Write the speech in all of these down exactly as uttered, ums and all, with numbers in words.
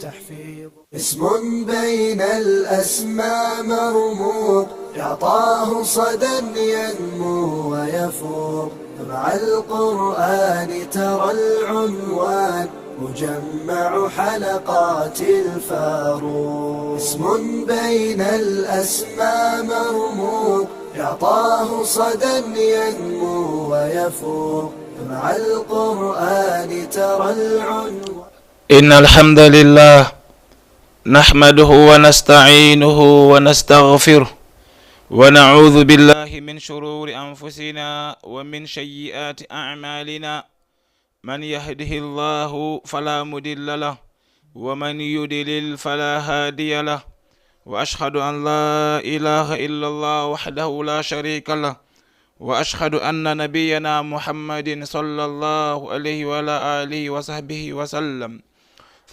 تحفيظ. اسم بين الأسماء مرموق، يعطاه صدى ينمو ويفوق. مع القرآن ترى العنوان مجمع حلقات الفاروق. اسم بين الأسماء مرموق، يعطاه صدى ينمو ويفوق. مع القرآن ترى العنوان. إن الحمد لله نحمده ونستعينه ونستغفره، ونعوذ بالله من شرور أنفسنا ومن سيئات أعمالنا. من يهده الله فلا مضل له، ومن يضلل فلا هادي له، وأشهد أن لا إله إلا الله وحده لا شريك له، وأشهد أن نبينا محمد صلى الله عليه وعلى آله وصحبه وسلم.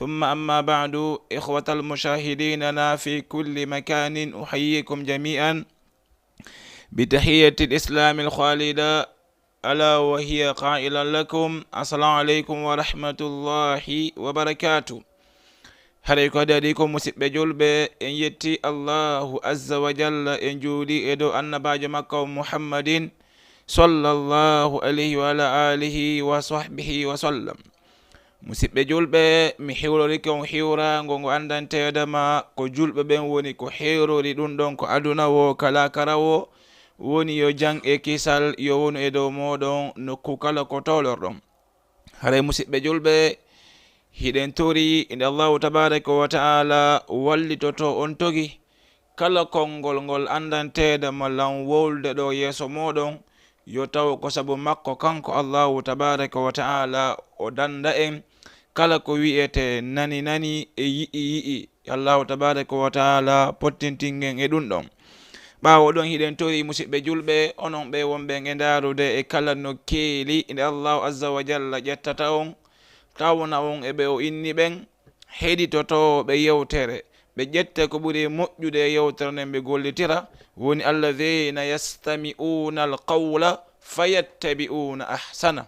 ثم أما بعد، إخوة المشاهدين لنا في كل مكان، أحييكم جميعا بتحية الإسلام الخالدة، ألا وهي قائلا لكم: السلام عليكم ورحمة الله وبركاته. Haray ko adii ko, musiɓɓe julɓe, en yetti Allahu azza wa jalla, en juuli e dow annabaajo makko Muhammadin sallallahu alayhi wa ala alihi wa sahbihi wa sallam. Musiɓɓe julɓe, mi hiwrorike on hiwraango ngo anndanteede ma ko julɓe ɓen woni ko heerori ɗum ɗon ko aduna wo ka laakara wo, woni yo jam e kisal yo wonu e dow mooɗon nokku kala ko toolorɗon. Haray musiɓɓe julɓe, hiɗen tori nde Allahu tabaaraka wa ta'ala wallitoto on togi kala konngol ngol anndanteede ma lan wowlude ɗo yeeso mooɗon, yo taw ko sabu makko kanko Allahu tabaaraka wa ta'ala o dannda en kala ko wi'etee nani nani e yi'i yi'i. Allahu tabaaraka wa ta'ala pottintin en e ɗum ɗon. Ɓaawo ɗon hiɗen tori musiɓɓe julɓe, onon ɓe wonɓe e ndaarude e kala nokkeeli nde Allahu azza wa jalla ƴettata on, tawna on e ɓe o inni ɓen, heɗitotooɓe yewtere, ɓe ƴetta ko ɓuri moƴƴude e yewtere nden ɓe gollitira, woni: "Alladhina yastami'una al-qawla fayattabi'una ahsana,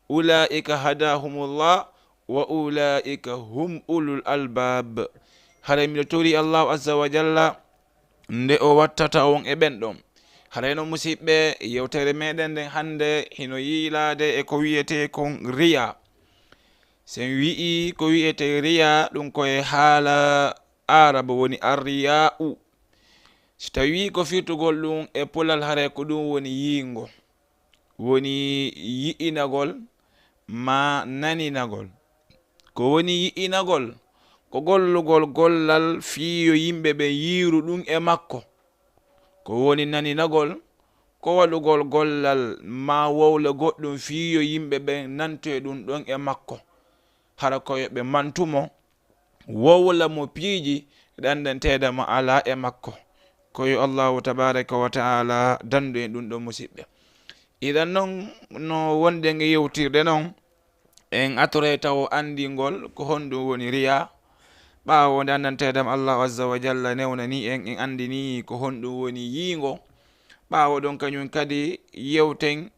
ulaika hadahumullah, wa ulaika hum ulul albab." Haray miɗo tori Allahu azza wa jalla nde o wattata on e ɓen ɗon. Haray non musiɓɓe, yewtere meɗen nden hannde hino yiilaade e ko wi'etee kon riya. Si en wi'i ko wi'etee riya, ɗum ko e haala Aarabu woni arriya'u. Si tawii ko firtugol ɗum e Pular, haray ko ɗum woni yiingo. Woni yi'inagol maa naninagol. Ko woni yi'inagol? Ko gollugol gollal fii yo yimɓe ɓen yiiru ɗum e makko. Ko woni naninagol? Ko waɗugol gollal maa wowle goɗɗum fii yo yimɓe ɓen nantoye ɗum ɗon e makko. Hara ko yo ɓe mantu mo, wowla mo piiji ɗi anndanteede ma alaa e makko. Ko yo Allahu tabaaraka wa ta'ala dandu en ɗum ɗon, musiɓɓe. Idan non, no wonɗen e yewtirde non, en atoray tawo anndingol ko honɗum woni riya. Ɓaawo nde anndanteede ma Allahu azza wa jalla newnani en, en anndini ko honɗum woni yiingo. Ɓaawo ɗon kañum kadi yewten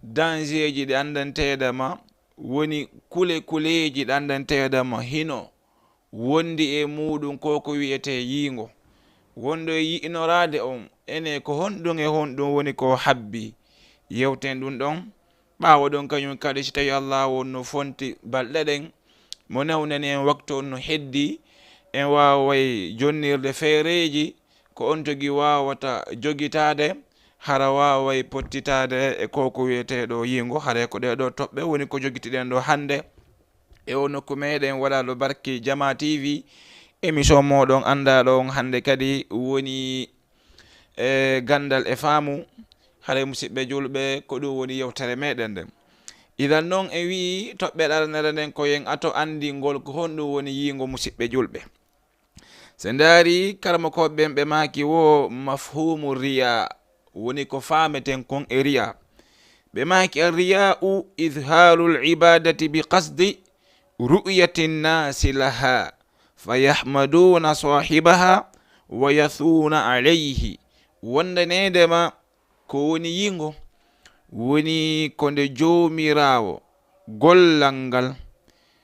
dangeeji ɗi anndanteede ma, woni kule kuleeji ɗi anndanteede ma hino wondi e muuɗum ko ko wi'etee yiingo. Wonɗo e yi'inoraade on, ene ko honɗum e honɗum woni ko habbi? Yewten ɗum ɗon. Ɓaawo ɗon kañum kadi, si tawii Allaahu on no fonti balɗe ɗen, mo newnani en waktu on no heddii, en waaway jonnirde feereeji ko on tigi waawata jogitaade, hara waaway pottitaade e ko ko wi'etee ɗo yiingo, haray ko ɗee ɗoo toɓɓe woni ko jogitiɗen ɗo hannde. E oo nokku meɗen waɗaaɗo barki Jama T V, émission mooɗon anndaaɗo on hannde kadi woni e ganndal e faamu. Haray musiɓɓe julɓe, ko ɗum woni yewtere meɗen nden. Idan non en wi'i toɓɓere aranere nden ko yen ato anndingol ko honɗum woni yiingo, musiɓɓe julɓe. Si en ndaari karamokooɓe ɓen ɓe maaki wo mafhumu riya, woni ko faameten kon e riya. Ɓe maaki: "Arriya'u idharul ibadati bi qasdi ru'yati nnasi laha, fa yahmaduna sahibaha wa yathuna alayhi." Wondaneede ma ko woni yiingo, woni ko nde Joomiraawo gollal ngal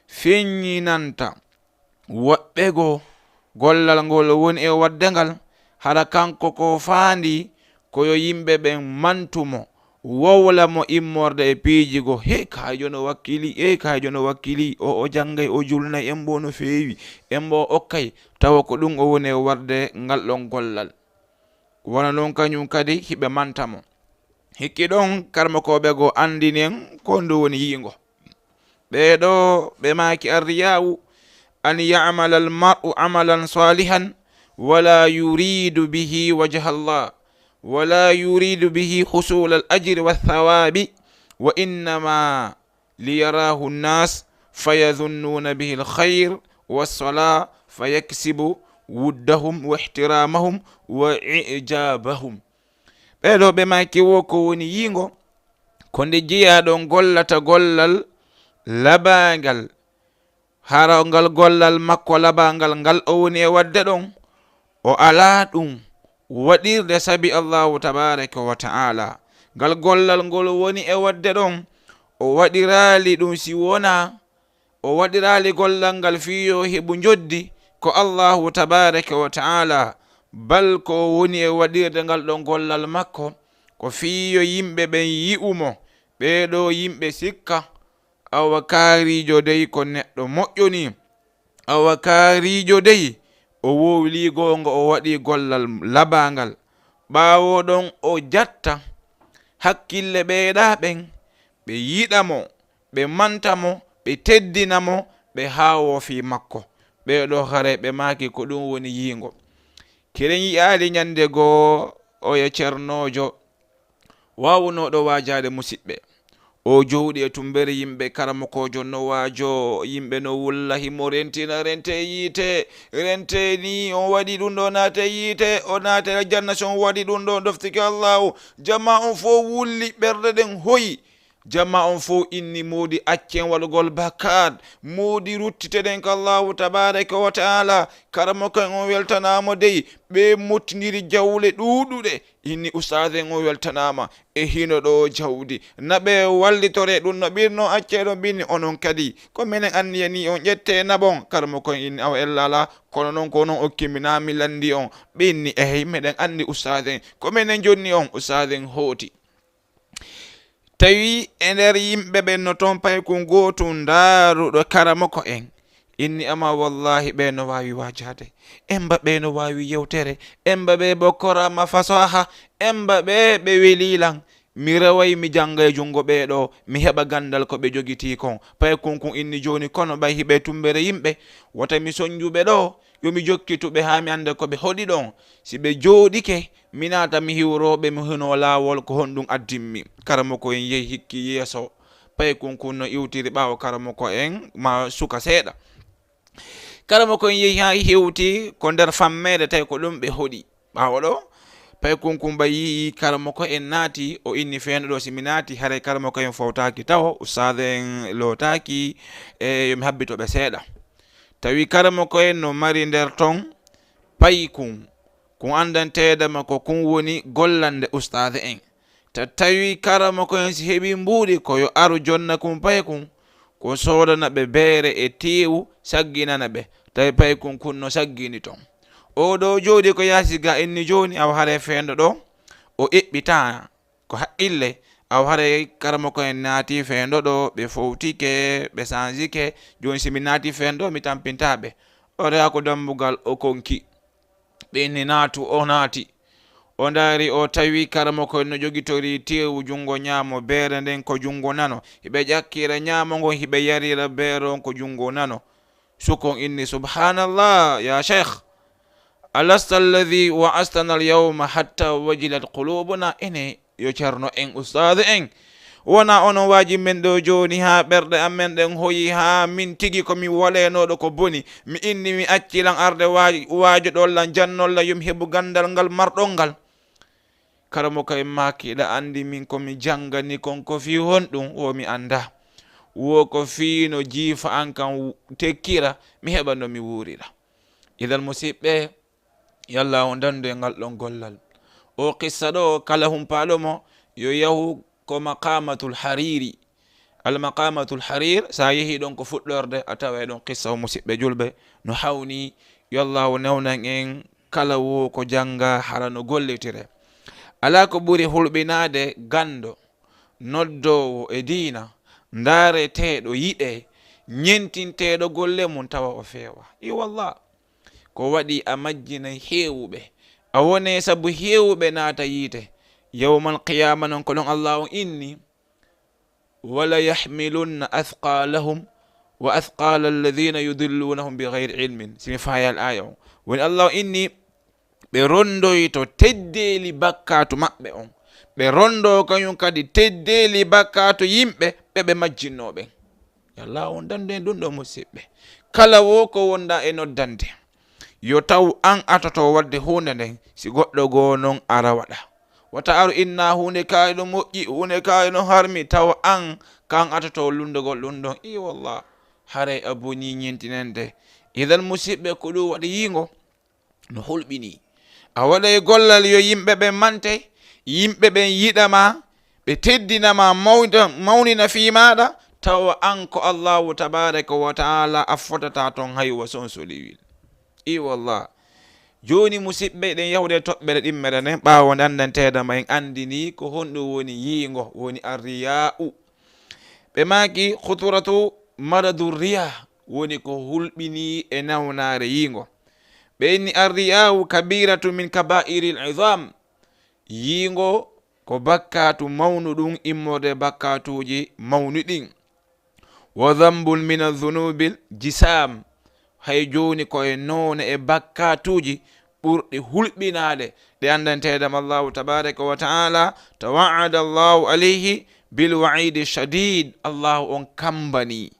feññinanta, Woɓɓe goo, gollal ngol woni e waɗde ngal, hara kanko ko faandi ko yo yimɓe ɓen mantu mo, wowla mo immorde e piiji goo. He, kayjo no wakkili, e kayjo no wakkili, o, o janngay, o julnay, embo no feewi, embo o okkay, tawa ko ɗum o woni e waɗde ngal ɗon gollal. Wona non kañum kadi hiɓe manta mo. Hikki ɗon, karmokooɓe goo anndini en ko ndu woni yiingo. Ɓee ɗoo, ɓe maaki, الرياء أن يعمل المرء عملا صالحا ولا يريد به وجه الله ولا يريد به حصول الأجر والثواب، وإنما ليراه الناس فيظنون به الخير والصلاح فيكسب ودهم واحترامهم وإعجابهم. Ɓee ɗoo, ɓe maaki, wo ko woni yiingo, ko nde jiyaaɗo gollata gollal labaangal, hara ngal gollal makko labaangal ngal o woni e waɗde ɗon, o alaa ɗum waɗirde sabi Allaahu tabaaraka wa ta'aalaa. Ngal gollal ngol woni e waɗde ɗon, o waɗiraali ɗum si wonaa, o waɗiraali gollal ngal fii yo heɓu njoddi ko Allaahu tabaaraka wa ta'aalaa, bal ko o woni e waɗirde ngal ɗon gollal makko, ko fii yo yimɓe ɓen yi'u mo, ɓee ɗoo yimɓe sikka, awa kaariijo dey ko neɗɗo moƴƴo nii. Awa kaariijo dey, o wowlii goonga, o waɗii gollal labaangal. Ɓaawo ɗon, o jatta hakkille ɓee ɗaa ɓen, ɓe yiɗa mo, ɓe manta mo, ɓe teddina mo, ɓe haawoo fii makko. Ɓee ɗoo haray ɓe maaki ko ɗum woni yiingo. Keren yi'aali ñannde goo oya cernoojo waawunooɗo waajaade musiɓɓe. O jowɗi e tummbere yimɓe, karamokoojo no waajoo, yimɓe no wulla, himo rentina, rentee yiite, rentee nii, on waɗi ɗum ɗoo, naatee yiite, o naatee aljanna si on waɗi ɗum ɗoo, doftike Allaahu. Jamaa on fow wulli, ɓerɗe ɗen hoyi. Jamaa on fow inni, moodi, accen waɗugol bakkaat, moodi, ruttiteɗen ka Allaahu tabaaraka wa ta'aalaa. Karamoko en on weltanaama dey, ɓe mottindiri jawle ɗuuɗuɗe. Inni, ustaaze en on weltanaama e hino ɗoo jawdi. Na ɓe wallitoree ɗum no ɓirnoo, accee ɗon ɓinni, onon kadi ko menen anniyanii on, ƴettee naɓon. Karamoko en inni, awa ella alaa, kono non ko onon okki mi, naa mi lanndii on. Ɓe inni, eey, meɗen anndi ustaaze en, ko menen jonni on. Ustaaze en hooti. Tawi e nder yimɓe ɓen no ton paykun gootun ndaaruɗo karamoko en. Inni, ama wallaahi ɓee no waawi waajaade. Emba ɓee no waawi yewtere. Emba ɓee bokkoraama fasaaha. Emba ɓee ɓe welii lan. Mi reway mi janngay junngo ɓee ɗoo, mi heɓa ganndal ko ɓe jogitii kon. Paykun kun inni, jooni kono ɓay hiɓe tummbere yimɓe, wota mi sonju ɓe ɗoo, yo mi jokkitu ɓe haa mi annda ko ɓe hoɗi ɗon. Si ɓe jooɗike, mi naata mi hiwroo ɓe, mi hinoo laawol ko honɗun addin mi. Karamoko en yehi hikki yeeso, paykun kun no iwtiri ɓaawo karamoko en maa suka seeɗa. Karamoko en yehi haa hewti ko nder fammeede, tawi ko ɗum ɓe hoɗi. Ɓaawo ɗoo, paykun kun ɓay yi'i karamoko en naati, o inni, feendo ɗoo si mi naati, haray karamoko en fowtaaki tawo, ustaaze en lootaaki, e yo mi habbito ɓe seeɗa. Tawi karamoko en no mari nder ton paykun, kun anndanteede ma ko kun woni gollande ustaaze en. Ta tawi karamoko en si heɓii mbuuɗi, ko yo aru jonna kun paykun, ko soodana ɓe beere e teewu, sagginana ɓe. Tawi paykun kun no saggini ton. Oo ɗoo jooɗii ko yaasi gaa, inni, jooni awa haray feendo ɗoo, o eɓɓitaa ko haqqille. Awa haray karamoko en naati feendo ɗoo, ɓe fowtike, ɓe sanjike. Jooni si mi naati feendo ɗoo, mi tampintaa ɓe. O rewa ko dambugal, o konki. Ɓe inni, naatu, o naati. O ndaari, o tawi karamoko en no jogitorii teewu junngo ñaamo, beere nden ko junngo nano. Hiɓe ƴakkira ñaamo ngon, hiɓe yarira beere on ko junngo nano. Suka on inni, subhaanallah, ya sheikh, alasta alladhi wa'astana alyawma hatta wajilat qulubuna? Ene, yo ceerno en, ustaazu en, wonaa onon waaji men ɗoo jooni haa ɓerɗe amen ɗen hoyi, haa min tigi ko min waleenooɗo ko boni. Mi inni mi acci lan arde waaj-, waajoɗon lan, jannon lan, yo mi heɓu ganndal ngal marɗon ngal. Karamoko en maaki, hiɗa anndi min ko mi janngani kon ko fii honɗun? Wo mi anndaa. Wo ko fii no jiifa an kan w-, tekkira, mi heɓa no mi wuurira. Idan musiɓɓe, yalla on dandu e ngal ɗon gollal. O qissa ɗoo, kala humpaaɗo mo, yo yahu ko Maqamatul Hariri. Almaqamatul Harir, so a yehii ɗon ko fuɗɗorde, a taway ɗon qissa o musiɓɓe julɓe no hawni. Yo Allahu newnan en kala wo ko jannga hara no gollitire. Alaa ko ɓuri hulɓinaade ganndo, noddoowo e diina, ndaareteeɗo, yiɗee, ñentinteeɗo golle mum tawa o feewa. I wallah, ko waɗi a majjinay heewuɓe, a wonee sabu heewuɓe naata yiite. Yawmal qiyaama noon ko ɗon Allahu inni, "Wala yahmilunna athqalahum wa athqala alladhina yudillunahum bi ghayri ilmin." Si mi faayal aaya on. Woni Allahu inni, ɓe rondoyto teddeeli bakkaatu maɓɓe on. Ɓe rondo kañum kadi teddeeli bakkaatu yimɓe ɓe ɓe majjinnoo ɓen. Yo Allahu on dandu en ɗum ɗo, musiɓɓe. Kala wo ko wonɗaa e noddande, yo taw an atoto waɗde huunde nden, si goɗɗo goo non ara waɗa. Wata aru inna huunde kaari no moƴƴi, huunde kaari no harmi, tawa an kan atoto lunndugol ɗum ɗon. I wallah, haray a bonii ñentinande. Idan musiɓɓe, ko ɗum waɗi yiingo no hulɓinii. A waɗay gollal yo yimɓe ɓen mante, yimɓe ɓen yiɗa ma, ɓe teddina ma, mawda-, mawnina fii maaɗa, tawa an ko Allahu tabaaraka wa taala a fotata ton hay wa sonsoliwil. I wallah. Jooni musiɓɓe, ɗen yahude toɓɓere ɗimmere nden, ɓaawo nde anndanteeɗo ma en anndini ko honɗum woni yiingo, woni arriyaa'u. Ɓe maaki, "Khuturatu maradu riya", woni ko hulɓinii e nawnaare yiingo. Ɓe inni, "Arriyaa'u kabiratu min kaba'iril izam." Yiingo ko bakkaatu mawnu ɗum immorde bakkaatuuji mawni ɗin. "Wa dhanbun min adh-dhunubil jisam." Hay jooni ko e noone e bakkaatuuji ɓurɗi hulɓinaade ɗe anndanteeɗam Allahu tabaaraka wa taala, tawa'ada Allahu alayhi bil wa'idi shadid. Allahu on kambani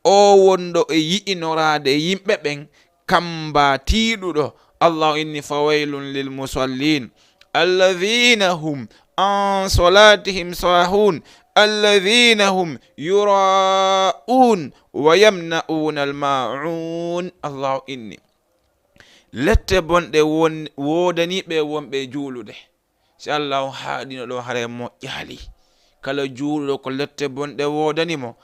o wonɗo e yi'inoraade e yimɓe ɓen kamba tiiɗuɗo. Allahu inni, "Fawaylun lil musallin, alladhina hum an salatihim sahun, alladhina hum yura'un wa yamna'una al ma'un." Allahu inni, lette bonɗe won-, woodanii ɓe wonɓe juulude. Si Allah on haaɗino ɗo, haray moƴƴaali. Kala juuluɗo ko lette bonɗe woodani mo.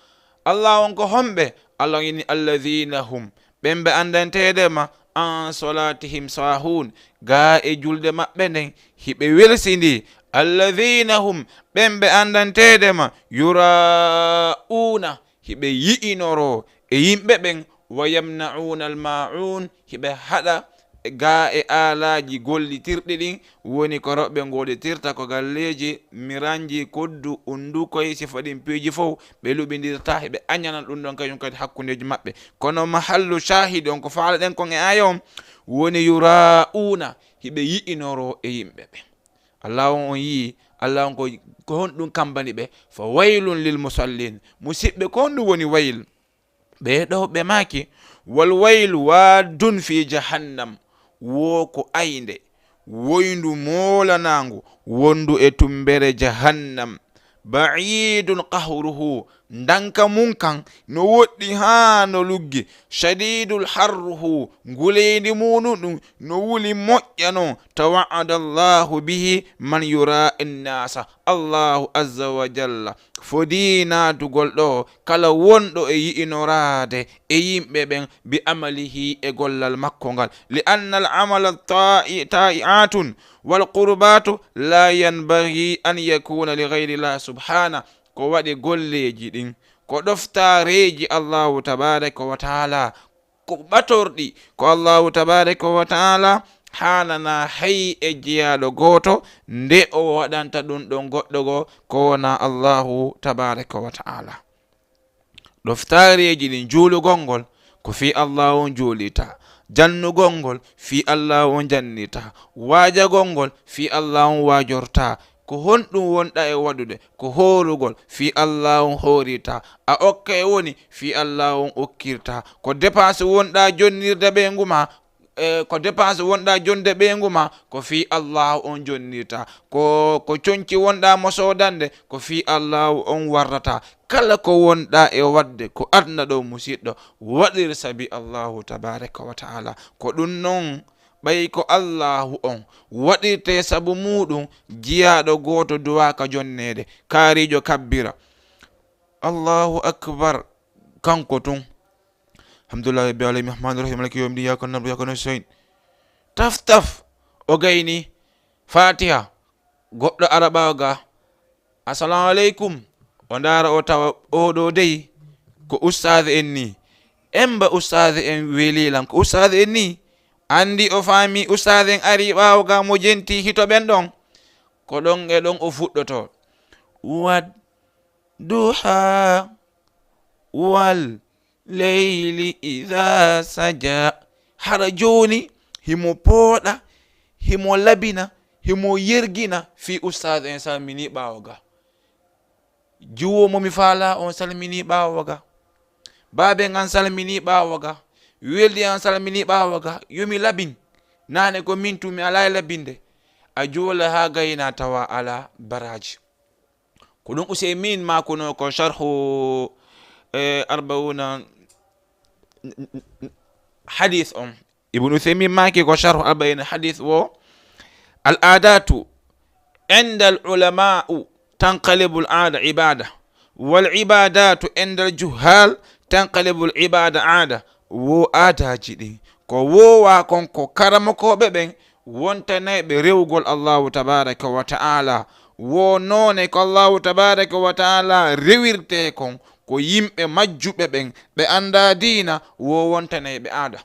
Allah on ko homɓe? Allah on inni, "Alladhina hum", ɓen ɓe anndanteede ma, "an salatihim sahun", gaa e julde maɓɓe nden, hiɓe welsindi. "Alladhina hum", ɓen ɓe anndanteede ma, "yura'una", hiɓe yi'inoro e yimɓe ɓen, "wa yamna'una al-ma'un", hiɓe haɗa gaa e aalaaji gollitirɗi ɗin, woni ko rewɓe ngoditirta ko galleeji, miranji, koddu, undukoy, sifa ɗin piiji fow, ɓe luɓindirta, hiɓe añana ɗum ɗon kañum kadi hakkundeeji maɓɓe. Kono mahallu shahidi on ko faalaɗen kon e aaya on, woni yura'una, hiɓe yi'inoro e yimɓe ɓen. Allah on, on yii, Allah on ko, ko honɗum kambani ɓe? "Fa waylun lil musallin." Musiɓɓe, ko honɗum woni wayl? Ɓee ɗoo ɓe maaki, "Wal waylu waddun fi jahannam." Wo ko aynde, woyndu moolanaangu, wondu e tumbere jahannam. "Ba'idun qahruhu." Ndanka mum kan no woɗɗi haa no luggi. "Shadidul harruhu." Nguleyndi muuɗum ɗum no wuli moƴƴa non. "Tawa'ada Allahu bihi man yura'i nnasa." Allahu azza wa jalla fodii naatugol ɗo kala wonɗo e yi'inoraade e yimɓe ɓen, "bi amalihi", e gollal makko ngal. "Li anna al amala ta'i-, ta'i'atun wal qurbatu la yanbaghi an yakuna li ghayri llah subhana." Ko waɗi golleeji ɗin ko ɗoftaareeji Allahu tabaraka wa taala, ko ɓatorɗi ko Allahu tabaraka wa taala, haanana hay e jeyaaɗo gooto nde o waɗanta ɗum ɗon goɗɗo goo ko wonaa Allahu tabaraka wa taala. Ɗoftaareeji ɗin, juulugol ngol ko fii Allahu on juulirta, jannugol ngol fii Allahu on jannirta, waajagol ngol fii Allahu on waajorta. Ko honɗum wonɗaa e waɗude? Ko hoorugol fii Allahu on hoorita. A okka e woni fii Allahu on okkirta. Ko dépense wonɗaa jonnirde ɓeyngu ma, e ko dépense wonɗaa jonde ɓeyngu ma, ko fii Allahu on jonnirta. Ko, ko conci wonɗaa mo soodande, ko fii Allahu on warrata. Kala ko wonɗaa e waɗde ko aduna ɗo, musiɗɗo, waɗir sabi Allahu tabaraka wa taala. Ko ɗum non, ɓay ko Allahu on waɗirte sabu muuɗum, jiyaaɗo gooto duwaaka jonneede, kaariijo kabbira. Allahu akbar. Kanko tun. Alhamdulillahi rabbil alamin, rahmani rahim, maliki yawmi din, iyyaka na'budu wa iyyaka nasta'in. Taf taf, o gayni Fatiha. Goɗɗo ara ɓaawo ga, "Assalamu aleykum." O ndaara, o tawa oɗo dey ko ustaaze en ni. Emba ustaaze en weli lan ko ustaaze en ni. Andi o faami ustaaze en ari ɓaawo ga mo jenti hito ɓen ɗon. Ko ɗon e ɗon o fuɗɗoto. Wad duha wal leyli idha saja. Hara jooni himo pooɗa, himo labina, himo yergina fii ustaaze en salmini ɓaawo ga. Juwo mo mi faala on salmini ɓaawo ga. Baaben an salmini ɓaawo ga. Weldi an salmini ɓaawo ga. Yo mi labin. Naane ko min tun mi alaa e labinde. A joola haa gayna tawa alaa baraaji. Ko ɗum Useymin maakunoo ko sharhu, eh, Arbauna hadith on. Ibn Useymin maaki ko sharhu Arbaina hadith wo, "Al adatu inda al ulama'u tanqalibu al ada ibada, wal ibadatu inda al juhal tanqalibu al ibada ada." Wo aadaaji ɗin ko woowa kon ko karamokooɓe ɓen wontanayɓe rewugol Allahu tabaraka wa ta'ala. Wo noone ko Allahu tabaraka wa ta'ala rewirtee kon, ko yimɓe majjuɓe ɓen, ɓe anndaa diina, wo wontanayɓe aada.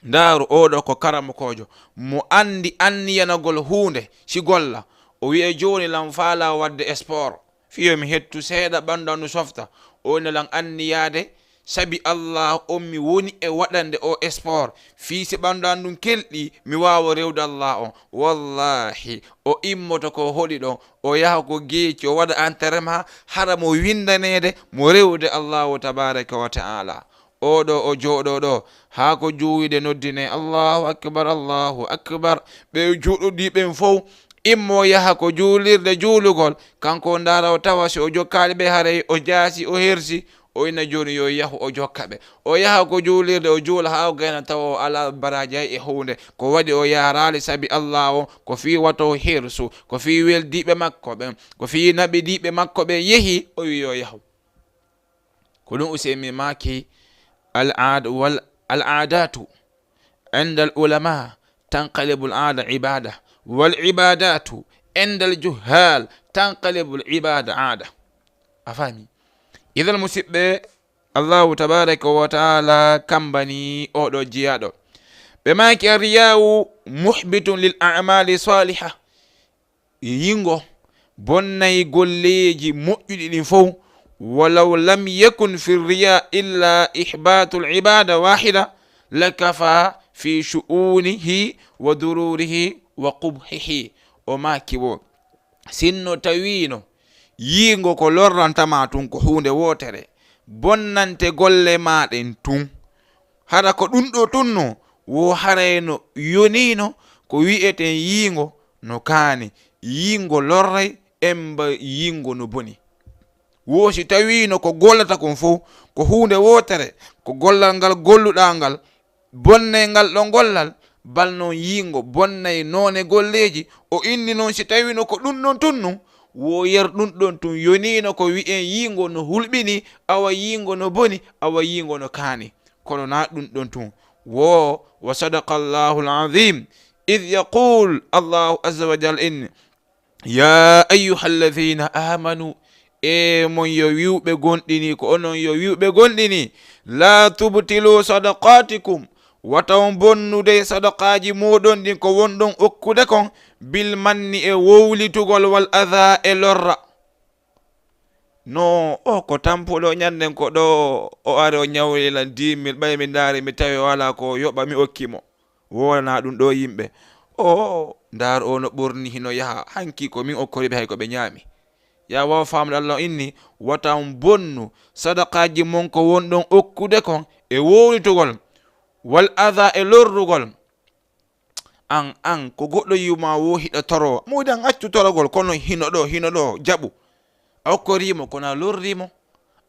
Ndaaru, oo ɗoo ko karamokoojo, mo anndi anniyanagol huunde, si golla. O wi'e, "Jooni lan faalaa waɗde sport." Fii yo mi hettu seeɗa ɓanndu an ndu softa. O ina lan anniyaade, sabi Allah on mi woni e waɗande o sport. Fii si ɓanndu an ndun kelɗi, mi waawa rewde Allah on. Wallahi, o immoto ko hoɗi ɗon, o yaha ko geeci, o waɗa entraînement, hara mo winndaneede, mo rewde Allahu tabaraka wa ta'ala. Oo ɗoo o jooɗoo ɗoo, haa ko juuyde noddine, "Allahu akbar, Allahu akbar." Ɓe jooɗodii ɓen fow, immo yaha ko juulirde juulugol, kanko o ndaara o tawa si o jokkaali ɓe, haray o jaasi, o hersi, o ina jooni yo yahu o jokka ɓe. O yaha ko juulirde, o juula haa o gayna tawa o alaa baraaji hay e huunde. Ko waɗi o yaaraali sabi Allah on, ko fii wato hersu, ko fii weldiiɓe makko ɓen, ko fii naɓidiiɓe makko ɓen yehi, o wi'i yo yahu. Ko ɗum Useymin maaki, "Al aad-, wal, al aadatu inda al ulama tanqalibu al aada ibada, wal ibadatu inda al juhal tanqalibu al ibada aada." A faami? Idan, musiɓɓe, Allahu tabaraka wa ta'ala kambani oɗo jiyaaɗo. Ɓe maaki, "Arriyawu muhbitun lil a'mali saliha." Yingo bonnay golleeji moƴƴuɗi ɗin fow. "Walaw lam yakun fi riya illa ihbatul ibada wahida, lakafa fi shu'unihi wa dururihi wa qubhihi." O maaki wo, "Sinno tawiino yingo ko lorranta ma tun ko huunde wootere, bonnante golle ma ɗen tun. Hara ko ɗum ɗo tun no, wo harayno yoniino ko wi'eten yiingo no kaani, yiingo lorray emba yiingo no boni. Wo si tawiino ko gollata kon fow ko huunde wootere, ko gollal ngal golluɗaa ngal, bonnay ngal ɗon gollal, bal non yiingo bonnay noone golleeji." O inni non, si tawiino ko ɗum ɗon tun nun, wo yer ɗum ɗon tun yoniino ko wi'en yiingo no hulɓini, awa yiingo no boni, awa yiingo no kaani. Kono naa ɗum ɗon tun. Wo, wa sadaqa Allahu al-azim. Idh yaqul Allahu azza wa jalla inni, "Ya ayyuha alladhina amanu," e mon yo wi'uɓe gonɗini, ko onon yo wi'uɓe gonɗini, "la tubtilu sadaqatikum," wata on bonnude sadaqaaji mooɗon ɗin ko wonɗon okkude kon, "bil manni," e wowlitugol, "wal adha," e lorra. No o ko tampuɗo ñannden ko ɗo o ari o ñawri lan dix mille, ɓay mi ndaari mi tawi o alaa ko yoɓa mi okki mo. Wowlana ɗum ɗo yimɓe. O, ndaar o no ɓorni hino yaha, hanki ko min okkoriɓe hay ko ɓe ñaami. Ya waw famde Allah inni, wata on bonnu sadaqaaji mon ko wonɗon okkude kon e wowlitugol, wal adha e lorrugol. An, an, ko goɗɗo yi'u ma wo hiɗa toro, mo wi'an accu torogol, kono hino ɗo, hino ɗo, jaɓu. A okkorii mo, kono a lorrii mo.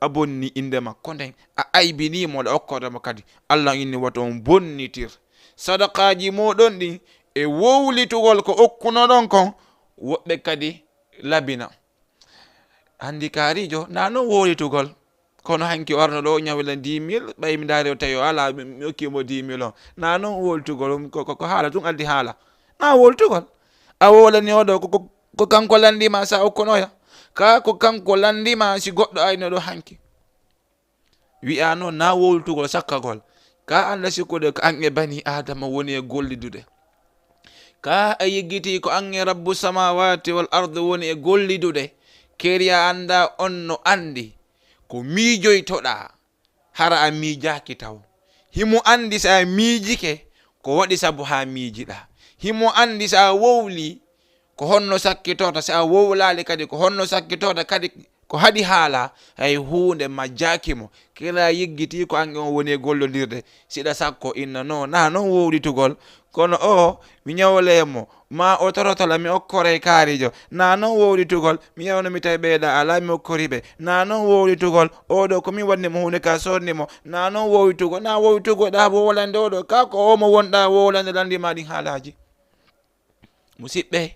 A bonni innde makko nden, a aybinii mo, ɗa okkore mo kadi. Allah inni wata on bonnitir sadaqaaji mooɗon ɗin e wowlitugol ko okkunoɗon kon, woɓɓe kadi labina. Anndi kaarijo, na non wowlitugol. Kono hanki o arno ɗo, o ñawila dix mille, ɓay mi ndaari o tawi o alaa, mi, mi okki mo dix mille on. Na non wowlitugol, ko, ko, ko haala tun addi haala. Na wowlitugol. A wowlani o ɗo, ko, ko, ko kanko lanndima sa okkonoya. Ka ko kanko lanndima si goɗɗo ayno ɗo hanki. Wi'a non na wowlitugol sakkagol. Ka annda sikkude ko an e bani Adama woni e gollidude. Ka a yiggiti ko an e Rabbu samawati wal ardi woni e gollidude. Keri a annda on no anndi ko miijoytoɗa. Hara a miijaaki taw. Himo anndi si a miijike ko waɗi sabu haa miijiɗa. Himo anndi si a wowli ko honno sakkitorta, si a wowlaali kadi ko honno sakkitorta, kadi ko haɗi haala, hay huunde majjaaki mo. Kira yiggiti ko an on woni e gollondirde. Siɗa sakko inna no, na non wowlitugol. Kono o, mi ñawle mo, ma o torotala mi okkoray kaarijo. Na non wowlitugol, mi yawno mi tawi ɓeyda ala mi okkori ɓe. Na non wowlitugol, oɗo ko min waɗni mo huunde ka sonni mo. Na non wowlitugol, na wowlitugol ɗa wowlande oɗo. Ka ko o mo wonɗa wowlande lanndi ma ɗin haalaaji. Musiɓɓe,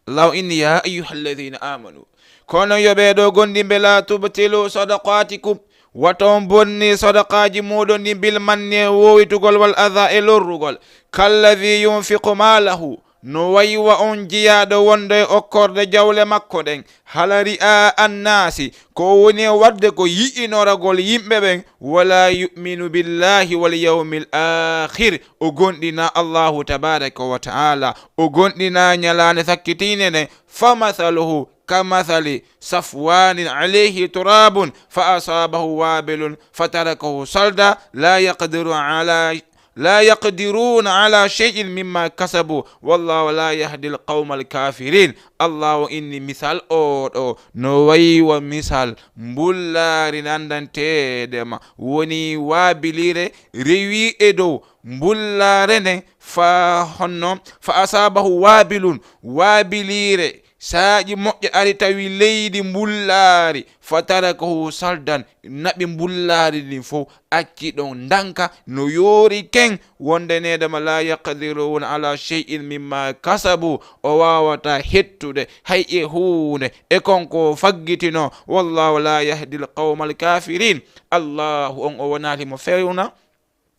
Allahu inni, ya ayyuhalladhina amanu. Kono yo ɓe ɗo gonɗinɓe, la tubtilu sadaqatikum. Wato on bonni sadaqaaji muɗon ɗin bil manni e wowitugol wal adha e lorrugol. Kalladhi yunfiqu malahu. No wayi wa on jiyaaɗo wonɗo e okkorde jawle makko ɗen. Hala ri'a annaasi. Ko woni e waɗde ko yi'inoragol yimɓe ɓen. Wala yu'minu billahi wal yawmil akhir. O gonɗina Allahu tabaraka wa ta'ala. O gonɗina ñalaande sakkitiinde nden. Famathaluhu kamathali safwanin alayhi turabun fa asabahu wabilun fatarakahu salda la yaqdiru ala la yaqdiruna ala shay'in mimma kasabu wallahu la yahdi alqawma alkafirin. Allahu inni misal oɗo no wayi wa misal mbullaari nandanteede ma woni waabilire rewi e dow mbullaare nden fa honno fa asabahu wabilun waabilire saaƴi moƴƴa ari tawi leydi mbullaari, fatarakahu saldan, naɓi mbullaari ndin fow, acci ɗon ndanka no yoori ken, wonde needama la yaqdiruna ala shay'in mimma kasabu, o waawata hettude hay e huunde e kon ko faggitino, wallahu la yahdi alqawma alkafirin, Allahu on o wonaali mo fewna.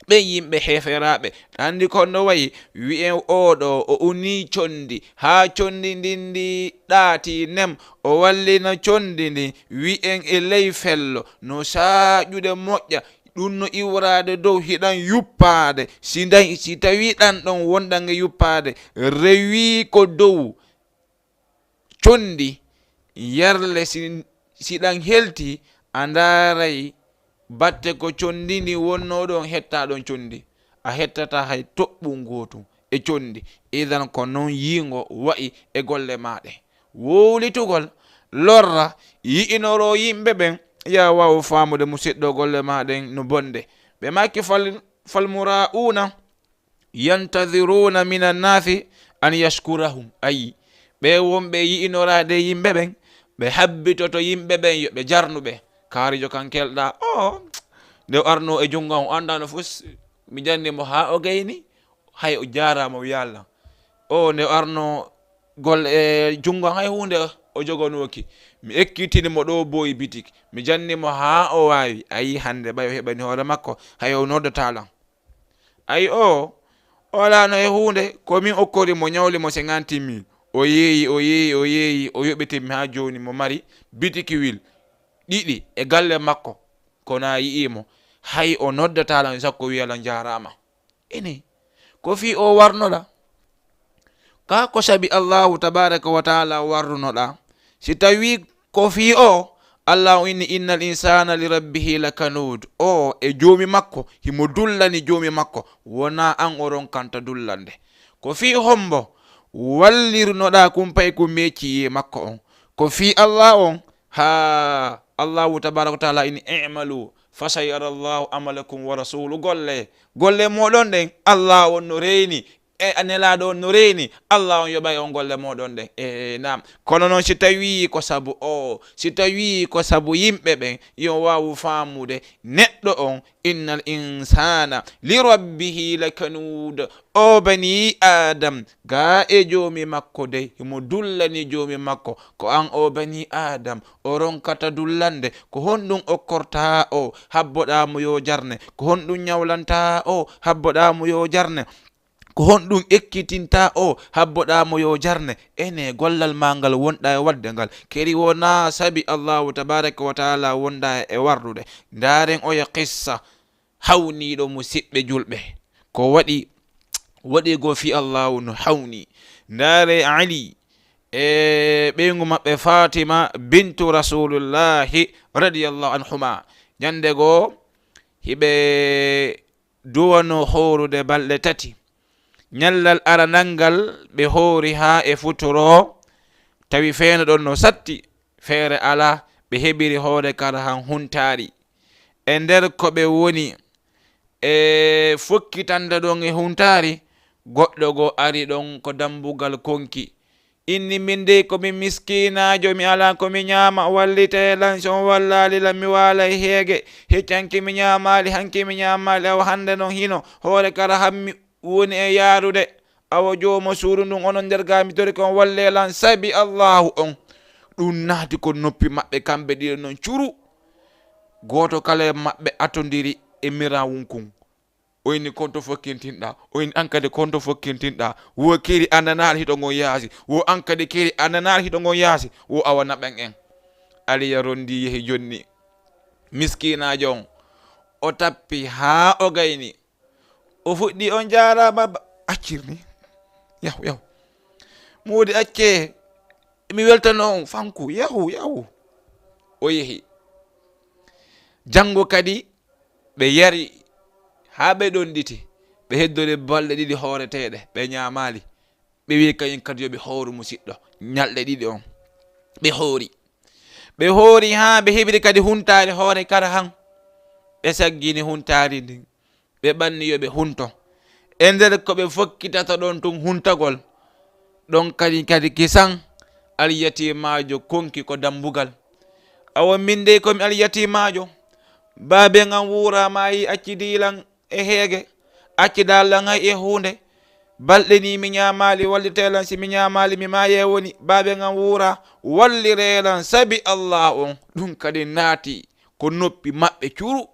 Ɓen yimɓe heeferaaɓe, anndi ko no wayi, wi'en oɗo o unii conndi, haa conndi ndin ndi ɗaati nem, o wallina conndi ndin, wi'en e ley fello, no saaƴude moƴƴa, ɗum no iwraade dow, hiɗan yuppaade, si nday, si tawii ɗan ɗon wonɗan e yuppaade, rewii ko dow, conndi, yarle si, si ɗan helti, a ndaaray batte ko conndi ndin wonnoo ɗon, hettaa ɗon conndi. A hettataa hay toɓɓun gootun e conndi. Idan ko non yiingo wa'i e golle maa ɗen. Wowlitugol, lorra, yi'inoroo yimɓe ɓen, yaa waawu faamude musiɗɗo golle maa ɗen no bonde. Ɓe maaki fal, fal muraa'uuna. Yantadhiruna min annasi an yashkurahum. Ayi, ɓe wonɓe yi'inoraade yimɓe ɓen, ɓe habbitoto yimɓe ɓen yo ɓe jarnu ɓe. Kaarijo kan kelɗa, o, nde o arno e junngo an, o anndaano fof, mi janni mo haa o gayni, hay o jaaraama, o yaalna. O, nde o arno gol e junngo an, hay huunde o jogonooki. Mi ekkitini mo ɗo boyi bitik, mi janni mo haa o waawi. Ayi, hannde ɓay o heɓani hoore makko, hay o noddataa lan. Ayi o, o alaano e huunde, ko min okkori mo, ñawli mo cinquante mille. O yeeyi, o yeeyi, o yeeyi, o yoɓitin mi haa jooni mo mari bitikiwil ɗiɗi e galle makko. Kono a yi'ii mo, hay o noddataa lan sakko wi'a lan jaaraama. Ini, ko fii o warnoɗa? Ka ko sabi Allahu tabaraka wa taala warrunoɗa? Si tawi ko fii o, Allahu inni, innal insana li rabbihi lakanud. O e joomi makko, himo dullani joomi makko. Wona an o ronkanta dullande. Ko fii hombo wallirunoɗa kumpay ko meecci e makko on? Ko fii Allah on? Ha Allahu tabaraka wa taala inni, i'malu fasayara Allahu amalakum wa rasulu. Golle, golle moɗon ɗen, Allah on no reeni. E a Nelaaɗo on no reeni, Allah on yoɓay on golle mooɗon ɗen. E naam. Kono noon, si tawii ko sabu o, si tawii ko sabu yimɓe ɓen, yo waawu faamude neɗɗo on, innal insaana li rabbihi lakanuud. O banii Aadam, gaa e Joomi makko dey, himo dullani Joomi makko, ko an o banii Aadam, o ronkata dullande. Ko honɗum okkortaa o, habboɗaa mo yo jarne? Ko honɗum ñawlantaa o, habboɗaa mo yo jarne? Ko honɗum ekkitintaa o, habboɗaa mo yo jarne? Ene gollal maa ngal wonɗaa e waɗde ngal, keri wonaa sabi Allaahu tabaaraka wa taala wonɗaa e warlude. Ndaaren oya qissa hawniiɗo, musiɓɓe julɓe. Ko waɗi, waɗi goo fii Allaahu no hawni. Ndaaree Ali e ɓeyngu maɓɓe Faatima bintu Rasuulullaahi radiyallaahu anhumaa. Ñannde goo, hiɓe duwanoo hoorude balɗe tati. Ñallal aranal ngal, ɓe hoori haa e futuro, tawi feere ɗon no satti, feere alaa, ɓe heɓiri hoore karahan huntaari. E nder ko ɓe woni e fokkitande ɗon e huntaari, goɗɗo goo ari ɗon ko dambugal konki. Inni, min dey ko mi miskiinaajo, mi alaa ko mi ñaama, wallitee lan, si on wallaali lan, mi waalay heege. Hecci hanki mi ñaamaali, hanki mi ñaamaali, awa hannde non hino, hoore karahan mi woni e yaarude. Awa joomo suudu ndun, onon nder gaa, mi torike on, wallee lan, sabi Allaahu on. Ɗum naati ko noppi maɓɓe kamɓe ɗiɗo non curu. Gooto kala e maɓɓe atondiri e mirawunkun. O inni, "Konto fokkintinɗaa?" O inni, "An kadi konto fokkintinɗaa?" Wo keri a nanaali hito ngon yaasi. Wo an kadi keri a nanaali hito ngon yaasi. Wo awa naɓen en. Aliya rondi yehi jonni. Miskiinaajo on, o tappi haa o gayni. O fuɗɗi, "On jaaraama ba-, accir ni. Yahu, yahu. Moodi accee. Mi weltanoo on fanku. Yahu, yahu." O yehi. Janngo kadi, ɓe yari haa ɓe ɗonɗiti, ɓe heddori balɗe ɗiɗi hooreteeɗe, ɓe ñaamaali. Ɓe wi'i kañum kadi yo ɓe hooru musiɗɗo ñalɗe ɗiɗi on. Ɓe hoori. Ɓe hoori haa ɓe heɓiri kadi huntaari hoore karahan. Ɓe saggini huntaari ndin. Ɓe ɓanni yo ɓe hunto. E nder ko ɓe fokkitata ɗon tun huntagol, ɗon kadi, kadi kisan, alyatimaajo konki ko dambugal. Awa min dey ko mi alyatimaajo. Baaben an wuuraa, maayi, accidii lan e heege, accidaa lan hay e huunde. Balɗe nii mi ñaamaali, wallitee lan, si mi ñaamaali mi maayee woni. Baaben an wuuraa, walliree lan sabi Allaahu on. Ɗum kadi naati ko noppi maɓɓe curu.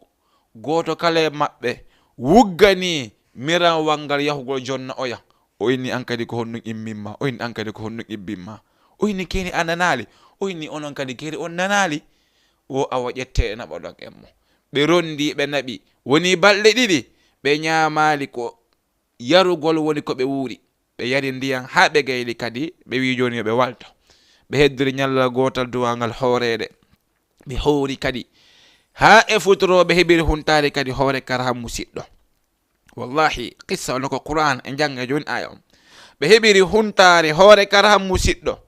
Gooto kala e maɓɓe wugganii mirawal ngal yahugol jonna oya. O inni, "An kadi ko honɗum immimmaa?" O inni, "An kadi ko honɗum immimmaa?" O inni, "Keri a nanaali?" O inni, "Onon kadi keri on nanaali?" Wo awa ƴettee naɓoɗon en mo. Ɓe rondi, ɓe naɓi. Wonii balɗe ɗiɗi, ɓe ñaamaali, ko yarugol woni ko ɓe wuuri. Ɓe yari ndiyan haa ɓe gayli kadi, ɓe wi'i jooni yo ɓe walto. Ɓe heddori ñallal gootal duwaa ngal hooreede. Ɓe hoori kadi. Haa e futuro ɓe heɓiri huntaari kadi hoore karahan musiɗɗo. Wallahi, qissa on ko Qur'aan, en jannga jooni aaya on. Ɓe heɓiri huntaari hoore karahan musiɗɗo.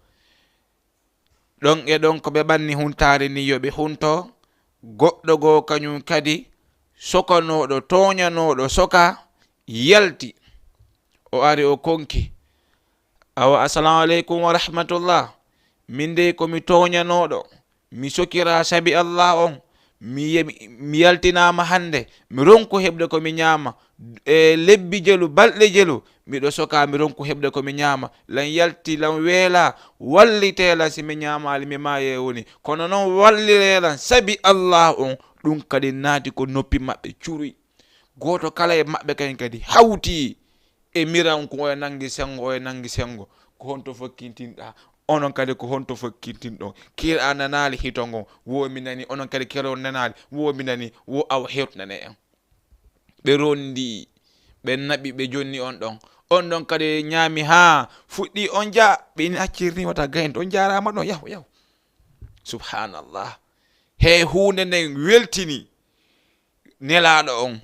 Ɗon e ɗon ko ɓe ɓanni huntaari ni yo ɓe hunto, goɗɗo goo kañum kadi sokanooɗo, tooñanooɗo soka, yalti. O ari o konki. Awa, "Assalamu aleykum wa rahmatullah. Min dey ko mi tooñanooɗo. Mi sokiraa sabi Allah on. Mi ye-, mi yaltinaama hannde. Mi ronku heɓde ko mi ñaama. E lebbi jelu, balɗe jelu, miɗo sokaa, mi ronku heɓde ko mi ñaama. Lan yalti, lan weelaa. Wallitee lan, si mi ñaamaali, mi maayee woni. Kono non walliree lan sabi Allah on." Ɗum kadi naati ko noppi maɓɓe curuy. Gooto kala e maɓɓe kañum kadi hawti e miran ko oya nanngi senngo, oya nanngi senngo. Ko honto fokkintinɗaa? Onon kadi ko honto fokkintinɗon? Kir a nanaali hito ngon? Wo mi nani. Onon kadi kir on nanaali? Wo mi nani. Wo awa hewtinanee en. Ɓe rondi, ɓe naɓi, ɓe jonni on ɗon. On ɗon kadi ñaami haa fuɗɗi, "On jaa." Ɓe ini accirni wata gayno, "On jaaraama ɗon, yahu, yahu." Subhanallah. He huunde nden weltini Nelaaɗo on.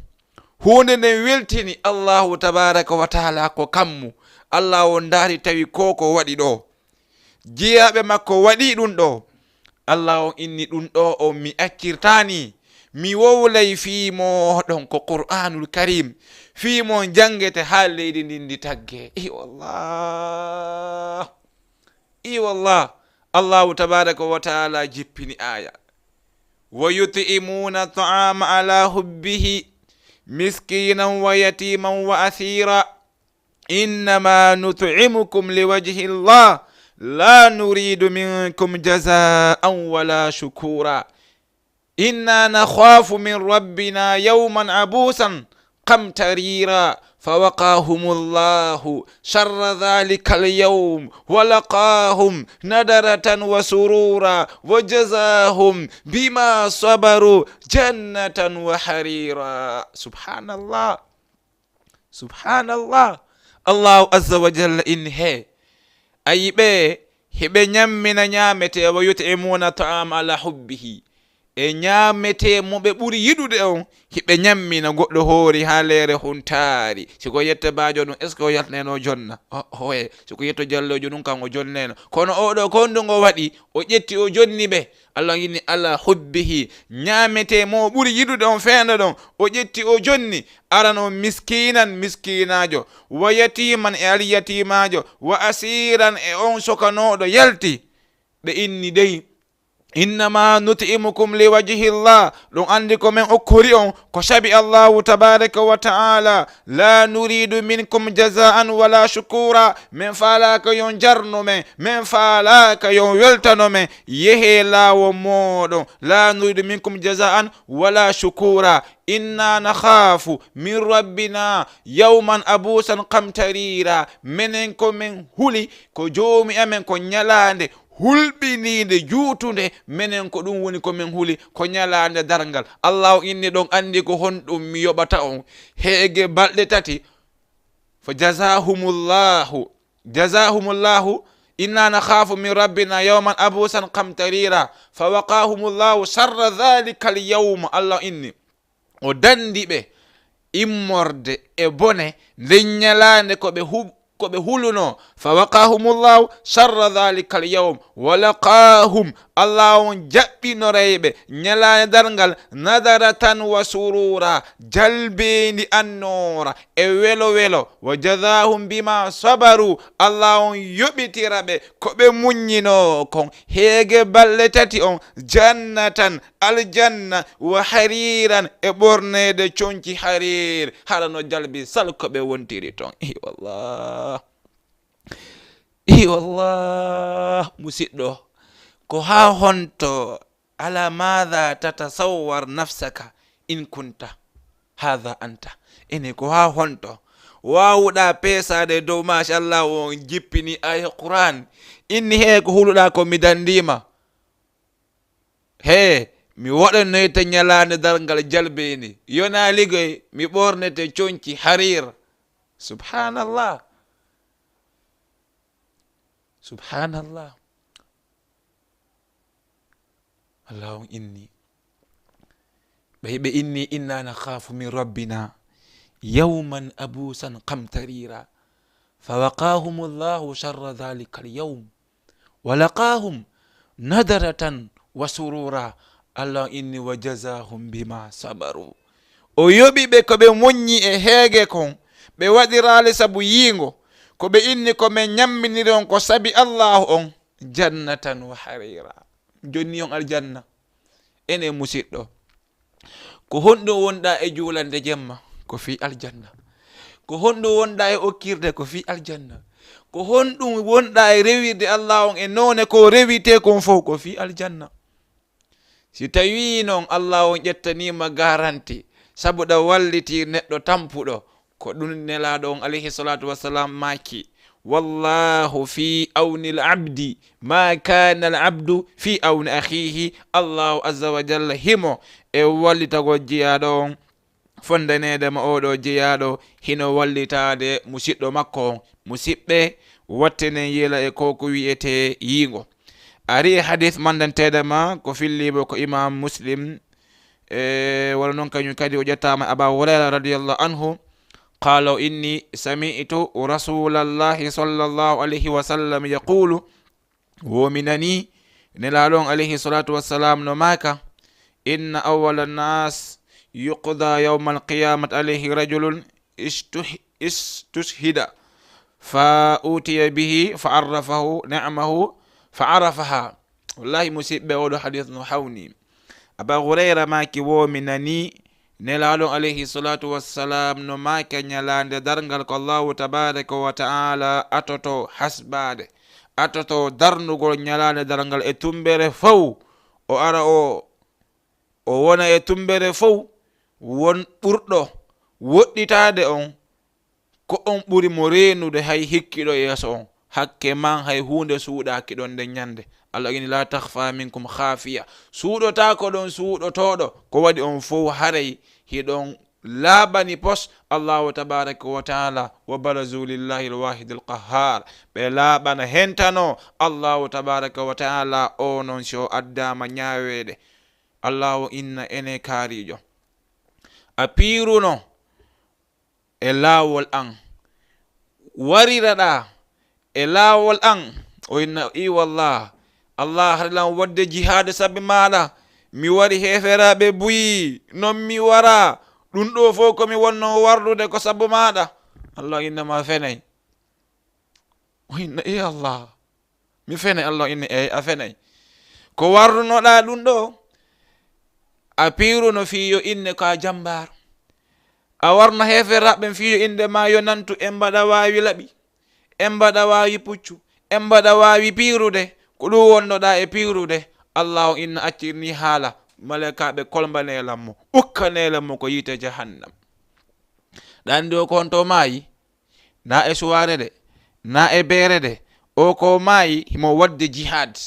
Huunde nden weltini Allahu tabaaraka wa taala ko kammu. Allah on ndaari tawi ko ko waɗi ɗo. Jiyaaɓe makko waɗi ɗum ɗo. Allah on inni ɗum ɗo on mi accirtaani. Mi wowlay fii mooɗon ko Qur'aanul Kariim. fii mon janngete haa leydi ndin ndi tagge. I wallah. I wallah. Allahu tabaraka wa taala jippini aya. Wa yut'imuna ta'ama ala hubbihi miskinan wa yatiman wa asira. Innama nut'imukum liwajhi Allah la nuridu minkum jazaan wala shukura. Inna nakhafu min rabbina yawman abusan qamtarira. Fawaqahumullahu sharra dhalikal yawm wa laqahum nadratan wa surura wa jazahum bima sabaru jannatan wa harira. Subhanallah. Subhanallah. Allahu azza wa jalla inni, he, ayi ɓe, hiɓe ñammina ñaamete, wa yut'imuna ta'ama ala hubbihi. E ñaamete mo ɓe ɓuri yiɗude on, hiɓe ñammina goɗɗo hoori haa leere huntaari. Si ko yette baajo ɗum, est-ce que o yaltneno jonna? O, hoye. Si ko yetto jallojo ɗum, kan o jonneno. Kono oɗo, ko honɗum o waɗi? O ƴetti, o jonni ɓe. Allah inni ala hubbihi. Ñaamete mo o ɓuri yiɗude on feendo ɗon. O ƴetti, o jonni. Aran on miskinan, miskinaajo. Wa yatiman, e alyatimaajo. Wa asiran, e on sokanooɗo yalti. Ɓe inni dey. Innama nut'imukum liwajhi Allah. Ɗum anndi ko men okkori on ko sabi Allahu tabaraka wa ta'ala. La nuridu minkum jazaan wala shukura. Men faalaaka yon jarnu men. Men faalaaka yon weltano men. Yehe laawo mooɗon. La nuridu minkum jazaan wala shukura. Inna nakhafu min rabbina yawman abusan qamtarira. Menen ko men huli ko joomi amen ko ñalaande hulɓiniinde, juutunde. Menen ko ɗum woni ko men huli, ko ñalaande darngal. Allahu inni, ɗon anndi ko honɗum mi yoɓata on. Heege balɗe tati. Fa jazahumullahu, jazahumullahu, inna nakhafu min rabbina yawman abusan qamtarira. Fa waqahumullahu sharra dhalikal yawm. Allah inni, o danndi ɓe immorde e bone nden ñalaande ko ɓe hu-, ko ɓe hulunoo. Fa waqahumullahu sharra dhalikal yawm. Wa laqahum, Allah on jaɓɓinoray ɓe ñalaande darngal, nadratan wa surura, jalbeendi annoora e welo welo. Wa jazahum bima sabaru, Allah on yoɓitira ɓe ko ɓe muññinoo kon. Heege balɗe tati on, jannatan, aljanna, wa hariran, e ɓorneede conci harir, hara no jalbi sal ko ɓe wontiri ton. I wallah. I wallah, musidɗo, ko haa honto, ala madha tatasawwar nafsaka in kunta hadha anta? Ene ko haa honto waawuɗaa peesaade dow, machallah, on jippini aya Qur'an, inni, he, ko huluɗaa ko mi dandiima. He, mi waɗanoyte ñalaande darngal jalbeeni. Yonaa ligoy, mi ɓornete conci harir. Subhanallah. Subhanallah. Allah on inni. Ɓay ɓe inni, inna nakhafu min rabbina yawman abusan qamtarira. Fa waqahumullahu sharra dhalikal yawm. Wa laqahum nadratan wa surura. Allah inni, wa jazahum bima sabaru. O yoɓi ɓe ko ɓe muññi e heege kon. Ɓe waɗiraali sabu yiingo. Ko ɓe inni ko men ñamminiri on ko sabi Allahu on. Jannatan wa harira. Jonni on aljanna. Ene musidɗo. Ko honɗum wonɗaa e juulande jemma? Ko fii aljanna. Ko honɗum wonɗaa e okkirde? Ko fii aljanna. Ko honɗum wonɗaa e rewirde Allah on e noone ko rewitee kon fow? Ko fii aljanna. Si tawii non Allah on ƴettaniima garanti sabu ɗa wallitii neɗɗo tampuɗo, ko ɗum Nelaaɗo on alayhi salatu wassalam maaki, wallahu fi awni al abdi ma kana al abdu fi awni akhihi. Allahu azza wa jalla himo e wallitagol jiyaaɗo on, fondaneede ma oɗo jiyaaɗo hino wallitaade musiɗɗo makko on. Musiɓɓe, wattenen yila e ko ko wi'etee yiingo. Ari e hadith mandanteede ma ko filliimo ko Imam Muslim, e wala non kañum kadi o ƴettaama Aba Hurayra radiyallahu anhu, qala o inni, sami'tu rasulallahi sallallahu alayhi wa sallam yaqulu, wo mi nani Nelaaɗo on alayhi salatu wassalam no maaka, inna awwala nas yuqda yawma alqiyamati alayhi rajulun istuh-, istushhida, fa utiya bihi, fa arrafahu ni'mahu, fa arafaha. Wallahi, musiɓɓe, oɗo hadith no hawni. Aba Hurayra maaki wo, mi nani Nelaaɗo alayhi salatu wassalam no maaki ñalaande darngal ko Allahu tabaraka wa ta'ala atoto hasbaade, atoto darnugol ñalaande darngal e tumbere fow. O ara o, o wona e tumbere fow, won ɓurɗo woɗɗitaade on, ko on ɓuri mo reenude hay hikkiɗo yeeso on. Hakke man hay huunde suuɗaaki ɗon nden ñande. Allah ini, "La takhfa minkum khafiya." Suuɗotaako ɗon suuɗotooɗo. Ko waɗi on fow haray hiɗon laaɓani pos Allahu tabaraka wa ta'ala. "Wa barazu lillahi alwahidi alqahhar." Ɓe laaɓana hentano Allahu tabaraka wa ta'ala, o non si o addaama ñaaweede. Allahu inna ene kaariijo. A piiruno e laawol an. Wariraɗa e laawol an. O inna, "I wallah, Allah hari lan wadde jihaade sabi maaɗa. Mi wari heeferaaɓe buyi, non mi wara. Ɗum ɗo fow ko mi wonno wardude ko sabu maaɗa." Allah inna, "Ma fenay." O inna, "E Allah, mi fenay?" Allah inna, "Eey, a fenay. Ko warrunoɗaa ɗum ɗo, a piiruno fii yo inne ko a jambaar. A warno heeferaaɓe ɓen fii yo innde maa yo nantu, en mbaɗa waawi laɓi, en mbaɗa waawi puccu, en mbaɗa waawi piirude. Ko ɗum wonnoɗaa e piirude." Allah o inna accirni haala, malaykaaɓe kolmbaneelan mo, ukkaneelan mo ko yiite jahannam. Ɗa anndi o ko honto maayi? Na e suwaare de, na e beere de, o ko maayi himo wadde jihaad.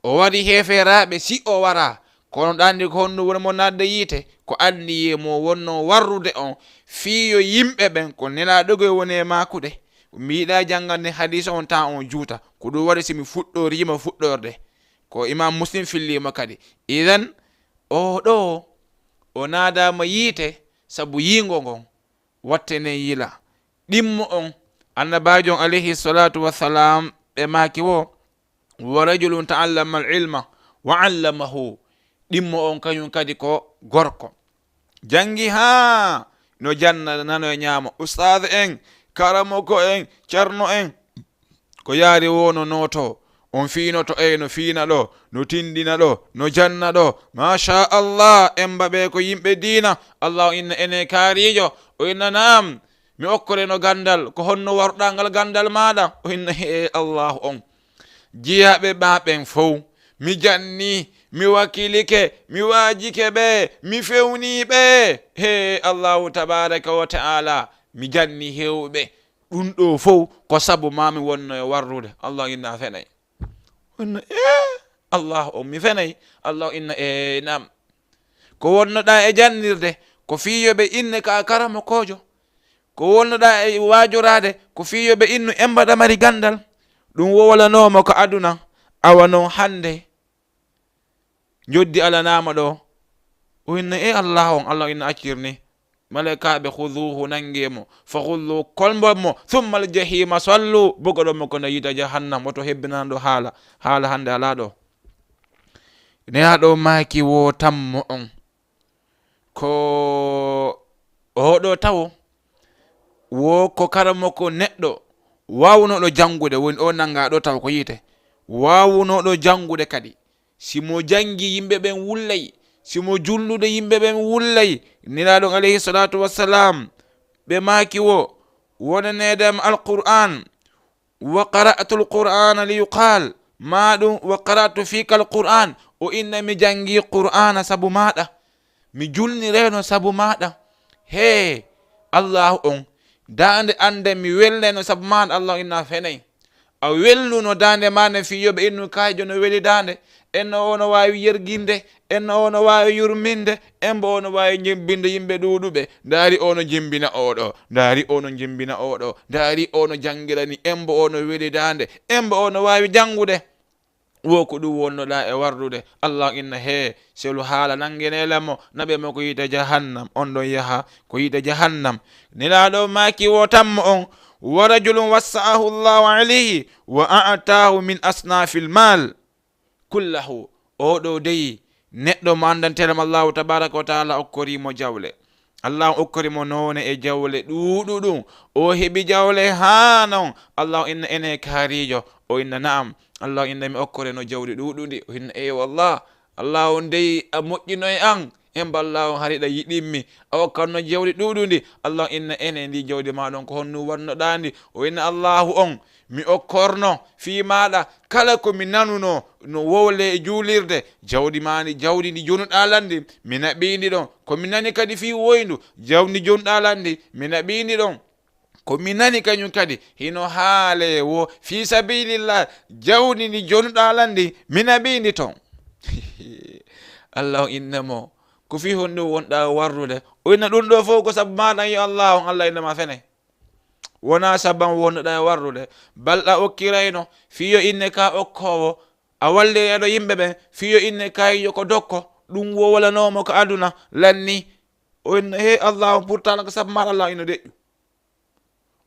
O wari heeferaaɓe, si o wara, kono ɗa anndi ko honno woni mo naatde yiite? Ko anniye mo wonno warrude on, fii yo yimɓe ɓen, ko Nelaaɗo go woni e maakude. Mi yiɗa janngande hadiisa on tan on juuta. Ko ɗum waɗi si mi fuɗɗoriima fuɗɗorde. Ko Imam Muslim filliima kadi. Idan, o ɗo, o naadaama yiite sabu yiingo ngon. Wattenen yila. Ɗimmo on, Annabaajo on alayhi salatu wassalam, ɓe maaki wo, "Wa rajulun ta'allama al-ilma wa 'allamahu." Ɗimmo on kañum kadi ko gorko. Janngi haa no janna nano e ñaamo. Ustaad en, karamoko en, ceerno en, ko yaari wo no nooto. On fiinoto, ey, no fiina ɗo, no tindina ɗo, no janna ɗo. Masha Allah, en mbaɓe ko yimɓe diina. Allah o inna ene kaariijo. O inna, "Naam, mi okkoreno ganndal. Ko honno waruɗaa ngal ganndal maaɗa?" O inna, "He Allahu on. Jiyaaɓe maa ɓen fow, mi janni, mi wakilike, mi waajike ɓe, mi fewni ɓe. He Allahu tabaraka wa ta'ala, mi janni heewɓe. Ɗum ɗo fow ko sabu maa mi wonno e warrude." Allah inna a fenay. Wonno, "Eh, Allah on, mi fenay?" Allah inna, "Eh, naam. Ko wonnoɗaa e jannirde, ko fii yo ɓe inne ka karamokoojo. Ko wonnoɗaa e waajoraade, ko fii yo ɓe innu en mbaɗa mari ganndal. Ɗum wowlanoo mo ko aduna. Awa non hannde, njoddi alanaama ɗo." O inna, "Eh, Allah on." Allah inna accirni. Malaykaaɓe, "Khuduhu, nangee mo. Fa ghullu, kolmbon mo. Thumma al-jahima sallu, bugoɗon mo ko nder yiite jahannam." Woto hebbinano ɗo haala. Haala hannde alaa ɗo. Nelaaɗo maaki wo tammo on. Ko oɗo tawo, wo ko karamoko neɗɗo waawunoɗo janngude, woni o nanga ɗo tawo ko yiite. Waawunoɗo janngude kadi. Si mo janngi, yimɓe ɓen wullay. Si mo julnude, yimɓe ɓen wullay. Nelaaɗo alayhi salatu wassalam, ɓe maaki wo, "Wonaneede am Alqur'aan, wa qara'tu Alqur'aana li yuqaal, maa ɗum, wa qara'tu fiika Alqur'aan." O inna, "Mi janngi Qur'aana sabu maaɗa. Mi julnirayno sabu maaɗa." Hee, Allahu on, daande an nden mi welnayno sabu maaɗa. Allah inna fenay. A welnuno daande maa nden fii yo ɓe innu kayjo no weli daande. Enno o no waawi yerginde, enno o no waawi yurminde, embo o no waawi jimbinde yimɓe ɗuuɗuɓe. Ndaari o no jimbina oɗo, ndaari o no jimbina oɗo, ndaari o no janngirani, embo o no weli daande, embo o no waawi janngude. Wo ko ɗum wonnoɗaa e wardude. Allah inna, hee, selu haala nanngeneela mo, naɓe mo ko yiite jahannam, on ɗon yaha ko yiite jahannam. Nelaaɗo maaki wo tammo on, "Wa rajulun wassa'ahu Allahu alayhi wa a'taahu min asnaafil maal kullahu." Oɗo dey, neɗɗo mo anndanteeɗo mo Allahu tabaraka wa taala okkorii mo jawle. Allahu okkori mo noone e jawle ɗuuɗuɗum. O heɓi jawle haa non. Allahu inna ene kaariijo. O inna na'am. Allahu inna mi okkore no jawdi ɗuuɗundi. O inna eey wallah. Allahu ndey a moƴƴino e an. En ballahu hari ɗa yiɗimmi. A okkanno jawdi ɗuuɗundi. Allahu inna ene ndi jawdi ma ɗon ko honno wannoɗaa ndi? O inna Allahu on. Mi okkorno fii maaɗa kala ko mi nanuno no wowle e juulirde, jawdi maa ndi, jawdi ndi jonuɗaa lan ndi, mi naɓii ndi ɗon. Ko mi nani kadi fii woyndu, jawdi ndi jonuɗaa lan ndi, mi naɓii ndi ɗon. Ko mi nani kañum kadi hino haalee wo fii sabilillah, jawdi ndi jonuɗaa lan ndi, mi naɓii ndi ton. Allahu inna mo, ko fii honɗum wonɗaa warrude? O inna ɗum ɗoo fof ko sabu maaɗa, yo Allah, on Allah inna ma fene. Wonaa saban wonnoɗa e warrude. Balɗa okkirayno, fii yo inne ka okkoowo, a wallirayno yimɓe ɓen, fii yo inne ka yo ko dokko, ɗum wo walanoomo ko aduna, lanni. O inna, he Allah, on pourtant ko sabu maaɗa Allah ino deƴƴu.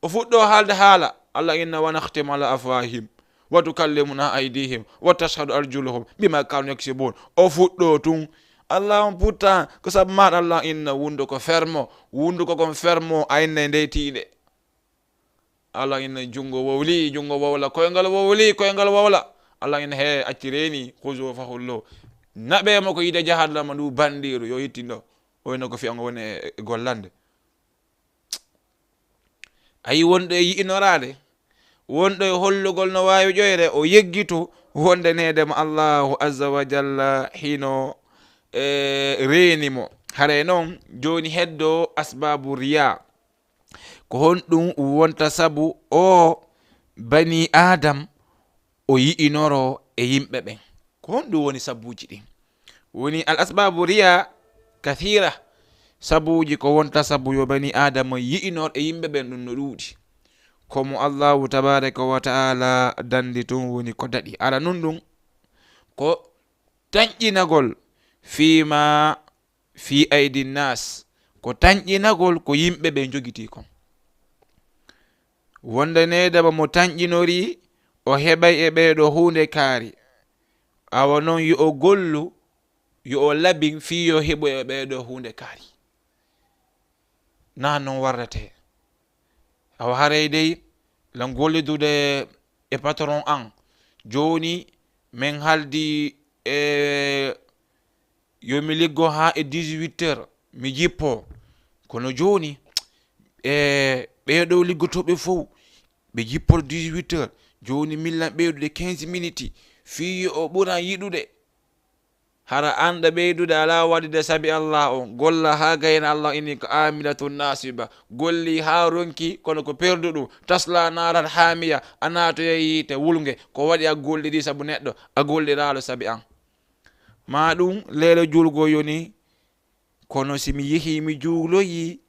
O fuɗɗo haalde haala, Allah inna, wa nakhtimu ala afwahihim, wa tukallimuna aydihim, wa tashhadu arjuluhum bima kanu yaksibun. O fuɗɗo tun. Allah on pourtant, ko sabu maaɗa Allah inna, wunduko fermo, wunduko kon fermo, a inna e ndey tiinde. Allah inna junngo wowli, junngo wowla, koyngal wowli, koyngal wowla. Allah inna he acci reeni, khuzu fa ghullu. Naɓee mo ko yiide jahannama ndu bandiiru, yo yittin ɗo. O inna ko fiyango woni e, e gollande. Ayi wonɗo e yi'inoraade, wonɗo e hollugol no waawi ƴoyre, o yeggitu wonde needema Allahu azza wa jalla hino, e, reeni mo. Haray noon, jooni heddo asbaabu riya. Ko honɗum wonta sabu o bani Aadam o yi'inoro e yimɓe ɓen? Ko honɗum woni sabuuji ɗin? Woni al asbaabu riya kathira. Sabuuji ko wonta sabu yo bani Aadama yi'inor e yimɓe ɓen ɗum no ɗuuɗi. Ko mo Allahu tabaraka wa ta'ala dandi tun woni ko daɗi. Ala nun ɗum ko tanƴinagol fiima fi aydi nnas, ko tanƴinagol ko yimɓe ɓe jogitii kon. Wonde needama mo tanƴinori, o heɓay e ɓeeɗo huunde kaari. Awa non yo o gollu, yo o labin fii yo heɓu e ɓeeɗo huunde kaari. Naa non warrete. Awa haray dey, lan gollidude e patron an. Jooni, men haldi e yo mi liggo haa e dix-huit heures, mi jippo. Kono jooni, e ɓeeɗo liggotooɓe fow, ɓe jippor dix-huit heures. Jooni, min lan ɓeydude quinze minutes, fii yo o ɓuran yiɗude. Hara an ɗa ɓeydude alaa waɗude sabi Allah on, golla haa gayna Allah inni ko amilatun nasiba, golli haa ronki kono ko perdu ɗum, tasla naran hamiya, a naatoya yiite wulnge, ko waɗi a golliri sabu neɗɗo, a golliraalo sabi an. Ma ɗum leelo juulgo yoni, kono si mi yehi mi juuloyi,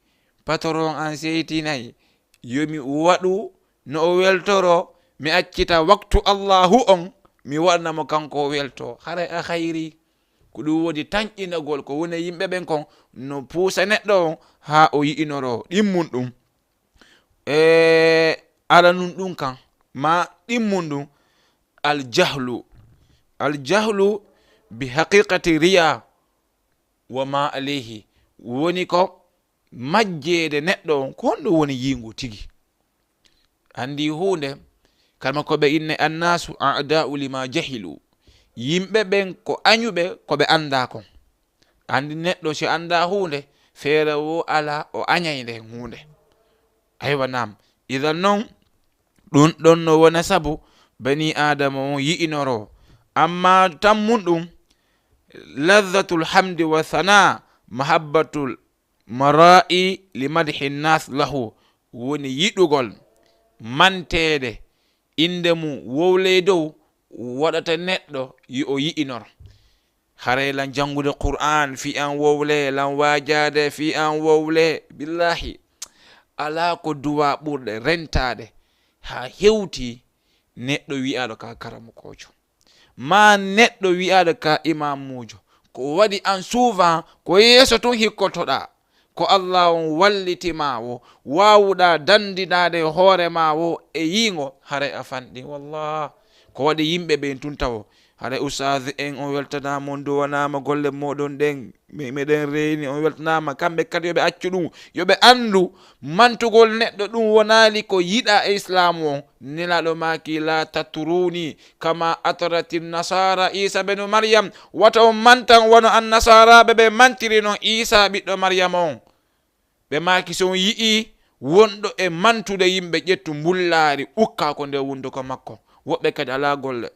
patron an seytinay, yo mi waɗu no o weltoro, mi accita waktu Allahu on, mi waɗana mo kanko o welto. Haray a hayri. Ko ɗum woni tanƴinagol ko woni e yimɓe ɓen kon, no puusa neɗɗo on haa o yi'inoro ɗimmun ɗum. E ala nun ɗum kan, ma ɗimmun ɗum, aljahlu. Aljahlu bi haqiqati riya wa ma alayhi. Woni ko majjeede neɗɗo on, ko honɗum woni yiingu tigi? Anndi huunde, kama ko ɓe inne, annasu a'da'u lima jahilu. Yimɓe ɓen ko añuɓe ko ɓe anndaa kon. Anndi neɗɗo si anndaa huunde, feere wo alaa o añay nden huunde. Aywa, naam. Idan non, ɗum ɗon no wona sabu bani Aadama on yi'inoro. Amma tammun ɗum, ladhatul hamdi wa thana, mahabbatul mara'i li madhi nnas lahu, woni yiɗugol manteede innde mum wowle dow waɗata neɗɗo yo o yi'inor. Haray lan janngude Qur'aan fii an wowle, lan waajaade fii an wowle. Billahi, alaa ko duwaa ɓurɗe rentaade haa hewti neɗɗo wi'aaɗo ka karamokoojo. Maa neɗɗo wi'aaɗo ka imaamuujo, ko waɗi an souvent ko yeeso tun hikkotoɗaa, ko Allah on walliti ma wo, waawuɗaa dandinaade hoore ma wo e yiingo, haray a fanɗi. Wallah, ko waɗi yimɓe ɓen tun tawo, Haray ustaadu'en, on weltanaama, on duwanaama golle mooɗon ɗen. Mi-, miɗen reeni, on weltanaama. Kamɓe kadi yo ɓe accu ɗum. Yo ɓe anndu, mantugol neɗɗo ɗum wonaali ko yiɗaa e Islaamu on. Nelaaɗo maaki, "Laa tatruuni kamaa atrati nasaara Iisa bnu Maryam." Wata on mantan wano Annasaaraaɓe ɓe mantiri non Iisa ɓiɗɗo Maryam on. Ɓe maaki, "Si on yi'ii wonɗo e mantude yimɓe, ƴettu mbullaari, ukkaa ko nder hunduko makko." Woɓɓe kadi alaa golle.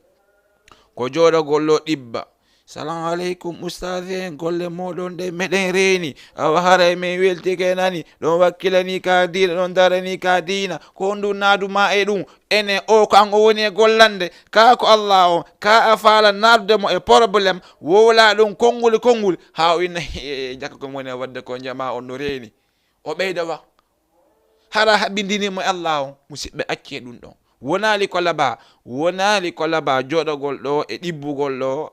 Ko jooɗagol ɗo ɗibba. "Salaamu aleykum, ustaadu'en, golle mooɗon ɗe meɗen reeni. Awa haray men weltike nani, ɗon wakkilanii ka diina, ɗon daranii ka diina. Ko honɗun naadu maa e ɗum?" Ene o ko an o woni e gollande. Kaa ko Allah on, kaa a faala naadude mo e problème, wowlaa ɗum konnguli konnguli, haa o inna, "Eh, jaka ko mi woni e waɗde ko, jamaa on no reeni." O ɓeyda wa. Hara haɓidini mo e Allah on, musiɓɓe, accee ɗum ɗon. Wonaali ko labaa, wonaali ko labaa jooɗagol ɗo e ɗibbugol ɗo,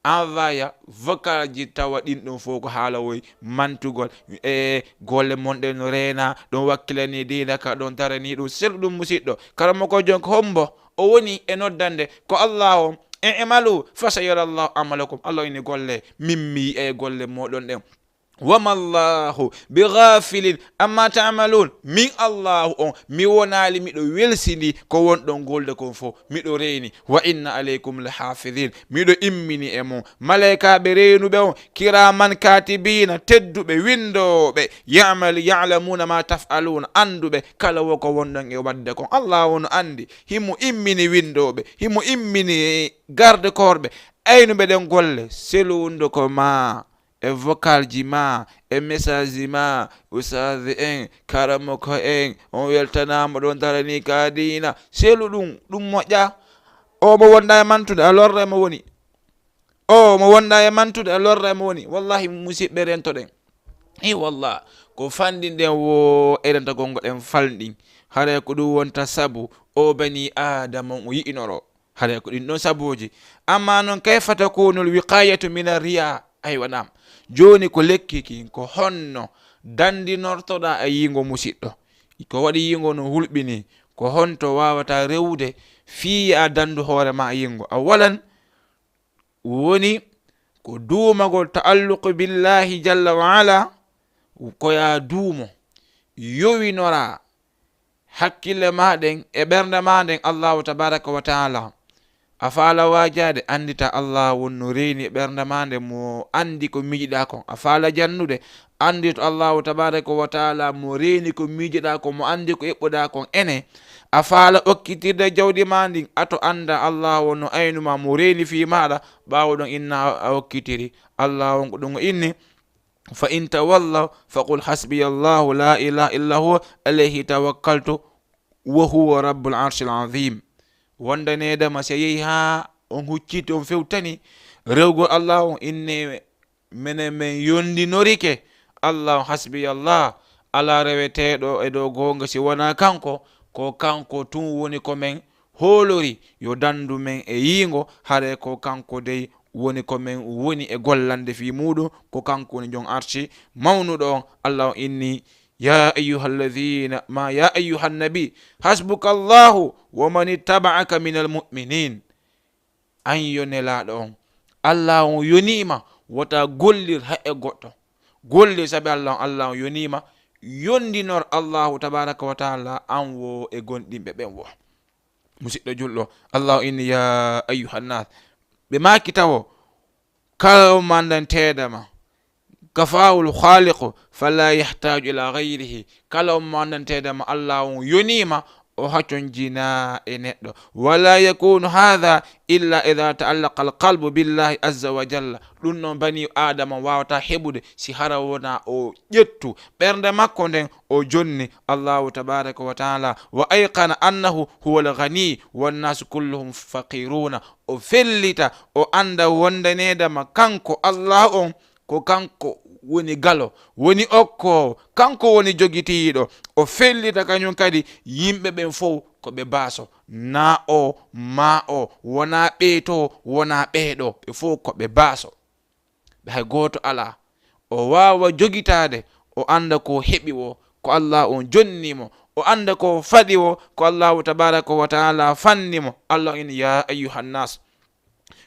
envoya vocalji tawa ɗin ɗon fof ko haalawoy mantugol. E golle mon ɗen no reena, ɗon wakkilanii diina ka, ɗon daranii ɗum. Selu ɗum musiɗɗo. Karamoko jon ko hombo o woni e noddande? Ko Allah on. "I'malu fa sayara Allahu amalakum." Allah ini golle, min mi yi'ay golle moɗon ɗen. "Wama Allahu bi ghafilin amma ta'malun." Min Allahu on, mi wonaali miɗo welsini ko wonɗon golde kon fof. Miɗo reeni. "Wa inna alaykum la hafidin." Miɗo immini e mon malaykaaɓe reenuɓe on, kiraman katibina, tedduɓe, winndooɓe, ya'mal-, ya'lamuna ma taf'aluna, annduɓe kala wo ko wonɗon e waɗde kon. Allah on anndi, himo immini winndooɓe, himo immini garde corps ɓe, aynuɓe ɗen golle. Selu wonndo ko ma e vocalji ma, e message ma, ustaadu'en, karamoko en, on weltanaama, ɗon daranii ka diina. Selu ɗum, ɗum moƴƴa. O mo wonda e mantude, a lorra e mo woni. O mo wonda e mantude, a lorra e mo woni. Wallahi, musiɓɓe, rentoɗen. I wallah, ko fanɗinɗen wo e rentagol ngoɗen falɗin. Haray ko ɗum wonta sabu o bani Aadama o yi'inoro. Haray ko ɗin ɗon sabuuji. Amma non, kayfa takunul wiqayatu min arriya? Aywa, naam. Jooni ko lekki kin, ko honno dandinortoɗaa e yiingo musiɗɗo? Ko waɗi yiingo no hulɓini? Ko honto waawata rewude fii a dandu hoore ma e yiingo? Awalan, woni ko duumagol ta'alluqu billahi jalla wa ala, ko yaa duumo, yowinora hakkille ma ɗen e ɓernde ma nden Allahu tabaraka wa taala. A faala waajaade, anndita Allah won no reeni ɓernde ma nden, mo anndi ko miijiɗaa kon. A faala jannude, anndito Allahu tabaraka wa taala mo reeni ko miijiɗaa kon, mo anndi ko eɓɓuɗaa kon. Ene, a faala okkitirde jawdi ma ndin, ato annda Allah won no aynuma, mo reeni fii maaɗa. Ɓaawo ɗon inna a okkitiri. Allah won ko ɗum o inni, "Fa in tawallaw faqul hasbiya Allahu la ilaha illa huwa alayhi tawakkaltu wa huwa rabbul arshil azim." Wondaneedama, si a yehi haa on hucciti, on fewtani rewgol Allah on, inne menen men yondinorike Allah on, hasbiya Allah, alaa reweteeɗo e dow goonga si wonaa kanko, ko kanko tun woni ko men hoolori yo dandu men e yiingo, hare ko kanko dey woni ko men woni e gollande fii muuɗum, ko kanko woni jon arshi mawnuɗo on. Allah on inni, "Ya ayyuhalladhina, ma, ya ayyuhan nabi, hasbuka Allahu wa man ittaba'aka minal mu'minin." An yo nelaaɗo on, Allah on yoniima, wota gollir hay e goɗɗo. Gollir sabi Allah on, Allah on yoniima, yondinor Allahu tabaraka wa taala an wo e gonɗinɓe ɓen wo. Musiɗɗo julɗo, Allah inni, "Ya ayyuhan nas." Ɓe maaki tawo, "Kala on mandanteedama, kafahul khaliqu fala yahtaju ila ghayrihi." Kala on mandanteedama, Allah on yoniima, o haconjina e neɗɗo. "Wala yakunu hadha illa idha ta'allaqa alqalbu billahi azza wa jalla." Ɗum non bani Adama wawata heɓude si hara wona o ƴettu ɓernde makko nden, o jonni Allahu tabaraka wa taala, wa ayqana annahu huwa al-ghani wan nasu kulluhum faqiruna. O fellita, o anda wondanedama kanko Allah on, ko kanko woni galo, woni okkoowo, kanko woni jogitiiɗo. O fellita kañum kadi yimɓe ɓen fow ko ɓe baaso, na o, ma o, wona ɓee to, wona ɓee ɗo, ɓe fow ko ɓe baaso. Ɓe hay gooto alaa. O waawa jogitaade, o annda ko heɓi wo, ko Allah on jonni mo. O annda ko faɗi wo, ko Allahu tabaraka wa taala fanni mo. Allah in, ya ayyuhan nas,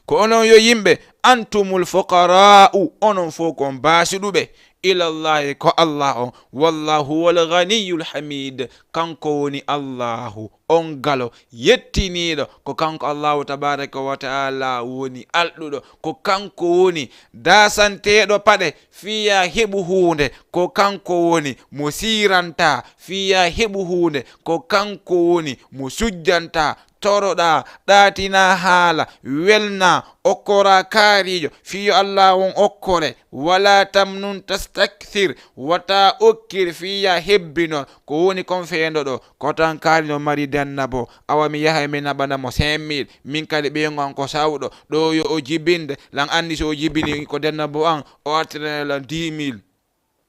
Ko onon yo yimɓe, antumul fuqara'u, onon fof ko on baasiɗuɓe, ilallahi, ko Allah on, wallahu huwal ghaniyul hamid, kanko woni Allahu on galo yettiniiɗo, ko kanko Allahu tabaraka wa taala woni alɗuɗo, ko kanko woni dasanteeɗo paɗe fii yaa heɓu huunde, ko kanko woni mo siiranta fii yaa heɓu huunde, ko kanko woni mo sujjanta, toroɗaa, ɗaatinaa haala, welnaa, okkoraa kaariijo, fii yo Allah on okkore, wala tamnun tastakthir, wata okkir fii yaa hebbinor, ko woni kon feendo ɗo, ko tan kaari no mari dennabo, awa mi yahay mi naɓana mo cinq mille, min kadi ɓeyngu an ko sawɗo, ɗo yo o jibinde, lan anndi so o jibini ko dennabo an, o artirane lan dix mille.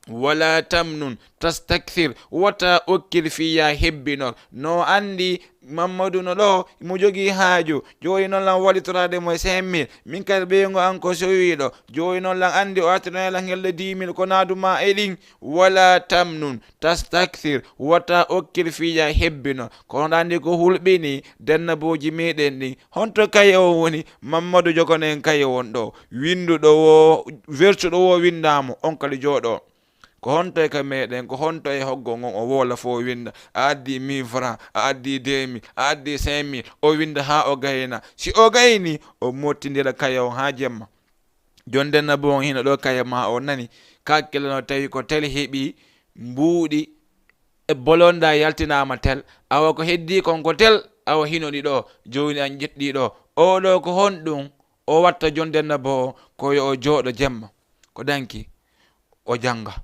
Wala tamnun tastakthir, wata okkir fii yaa hebbinor. No anndi Mammadu no ɗo, mo jogii haaju, jooni noon lan wallitoraade mo e cinq mille, min kadi ɓeyngu an ko sowiiɗo, jooni noon lan anndi o artirane lan helde dix mille, ko naadu ma e ɗin. Wala tamnun tastakthir, wata okkir fii yaa hebbinor. Kono ɗa anndi ko hulɓini dennabooji meɗen ɗin. Honto kaye on woni? Mammadu, jogonen kaye on ɗo. Winnduɗo wo, wertuɗo wo winndaamo, on kadi jooɗo. Ko honto e ka meɗen, ko honto e hoggo ngon o woola fof winnda. A addi mille francs, a addi deux mille, a addi cinq mille, o winnda haa o gayna. Si o gayni, o mottindira kaye on haa jemma. Jon dennabo on hino ɗo kaye ma o nani. Kakkilano tawi ko tel heɓi mbuuɗi e bolonda yaltinaama tel. Awa ko heddi kon ko tel, awa hino ɗi ɗo, jowni an ƴetti ɗo. O ɗo ko honɗum? O watta jon dennabo o, ko yo o jooɗo jemma. Ko danki, o jannga.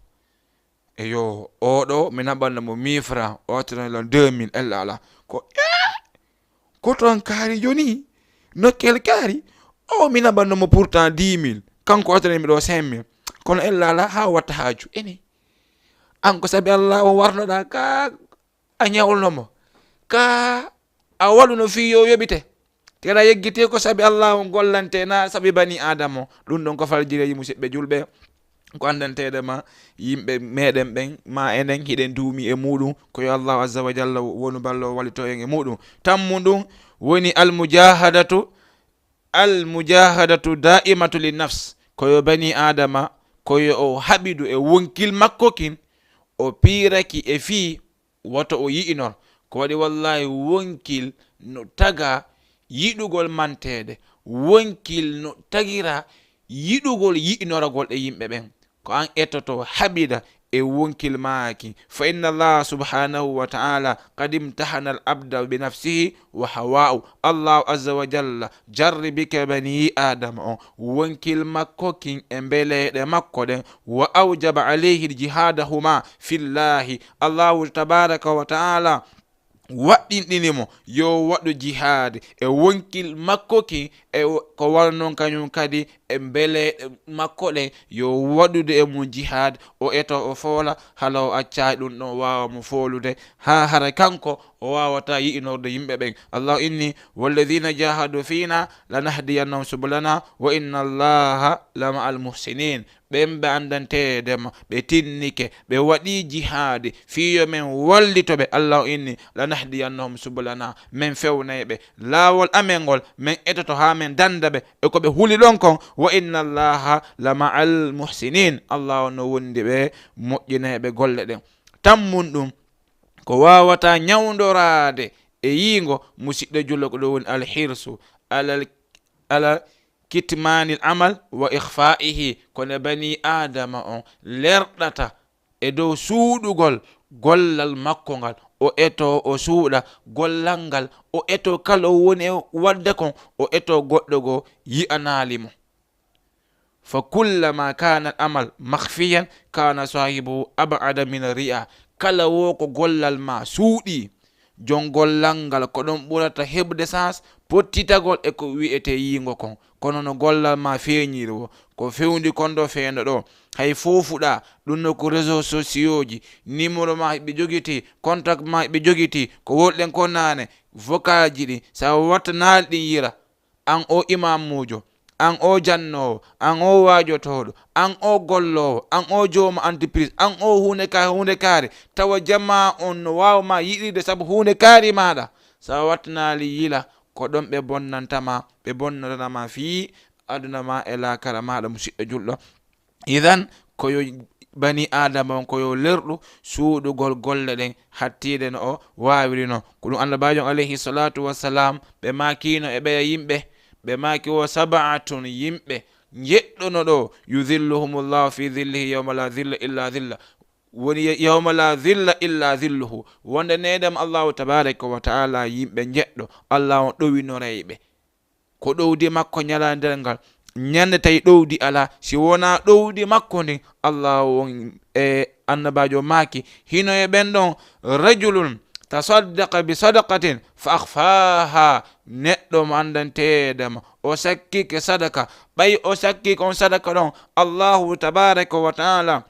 Eyo, o ɗo mi naɓanno mo mille francs, o artirani lan deux mille, ella ala. Ko, eh! Ko ton kaari joni? Nokkel kaari? O mi naɓanno mo pourtant dix mille. Kanko artirani mi ɗo cinq mille. Kono ella ala haa watta haaju. Ene. An ko sabi Allah o warnoɗa ka a ñawlno mo. Ka a waɗuno fii yo yoɓite. Kala yeggite ko sabi Allah on gollante, na sabi bani Adama o. Ɗum ɗon ko faljiri, musidɓe julɓe. Ko anndanteede ma yimɓe meɗen ɓen, ma enen hiɗen duumi e muɗum, ko yo Allahu azza wa jalla wonu ballo wallito en e muɗum. Tammu ɗum woni almujahadatu, almujahadatu da'imatu li nafs. Ko yo bani Adama, ko yo o haɓidu e wonkil makko kin, o piiraki e fii woto o yi'inor. Ko waɗi wallahi wonkil no taga yiɗugol manteede, wonkil no tagira yiɗugol yi'inoragol e yimɓe ɓen. Ko an etoto haɓida e wonkil maaki. Fa inna Allah subhanahu wa ta'ala qad imtahana al abda bi nafsihi wa hawa'u. Allahu azza wa jalla jarribike bani Adama on, wonkil makko kin e mbeleeɗe makko ɗen, wa awjaba alayhi jihadahuma fillahi. Allahu tabaraka wa ta'ala waɗɗinɗini mo yo waɗu jihaad e wonkil makko kin, e wo-, ko wano non kañum kadi e mbeleeɗe makko ɗen, yo waɗude e mum jihaad, o eto o foola, hala o accaay ɗum ɗon waawa mo foolude, haa hara kanko o waawata yi'inorde yimɓe ɓen. Allah inni, "Walladhina jahadu fina lanahdiyannahum subulana wa inna Allaha lama al muhsinin." Ɓen ɓe anndanteede ma, ɓe tinnike, ɓe waɗi jihaadi, fii yo men wallito ɓe. Allah o inni, "Lanahdiyannahum subulana." Men fewnay ɓe. Laawol amen ngol, men etoto haa men dannda ɓe e ko ɓe huli ɗon kon. "Wa inna Allaha la ma'al muhsinin." Allah o no wondi ɓe moƴƴinayɓe golle ɗen. Tammun ɗum, ko waawata ñawndoraade e yiingo, musiɗɗo jullo, ko ɗum woni alhirsu, alal, alal kitmanil amal wa ikhfa'ihi, kono bani Adama on lerɗata e dow suuɗugol gollal makko ngal, o eto o suuɗa gollal ngal, o eto kala o woni e wadde kon, o eto goɗɗo goo yi'anaali mo. Fa kullama kana al amal makhfiyan kana sahibuhu ab'ada min riya. Kala wo ko gollal ma suuɗi, jon gollal ngal ko ɗon ɓurata heɓude sens pottitagol e ko wi'etee yiingo kon. Kono no gollal ma feeñiri wo, ko fewndi kon ɗo feendo ɗo. Hay foofuɗa, ɗum no ko réseaux sociaux ji, numéro ma ɓe jogiti, contact ma ɓe jogiti, ko wolɗen ko naane, vocal ji ɗi, sa wattanaali ɗin yila. An o imaamuujo, an o jannoowo, an o waajotooɗo, an o golloowo, an o jooma entreprise, an o huunde ka-, huunde kaari, tawa jamaa on no waawa ma yiɗirde sabu huunde kaari maaɗa. Sa wattanaali yila, ko ɗon ɓe bonnantama, ɓe bonnanama fii aduna ma e laakara maɗa, musiɗɗo julɗo. Idan, ko yo bani Aadama on, ko yo lerɗu suuɗugol golle ɗen, hattiide no o waawiri non. Ko ɗum Annabaajo on, alayhi salatu wassalam, ɓe maakino e ɓeya yimɓe, ɓe maaki wo sabaatun, yimɓe njeɗɗo no ɗo, yudhilluhumullahu fi dhillihi yawma la dhilla illa dhilla. Woni ye-, yawma la dhilla illa dhilluhu. Wonde needam Allahu tabaraka wa taala yimɓe njeɗɗo, Allah on ɗowinorayɓe. Ko ɗowdi makko ñalaande nder ngal. Ñande tawi ɗowdi alaa, si wonaa ɗowdi makko ndin, Allah on e Annabaajo maaki, hino e ɓen ɗon, rajulun tasaddaqa bi sadaqatin fa akhfaha, neɗɗo mo anndanteede ma, o sakkike sadaka, ɓay o sakkike on sadaka ɗon, Allahu tabaraka wa taala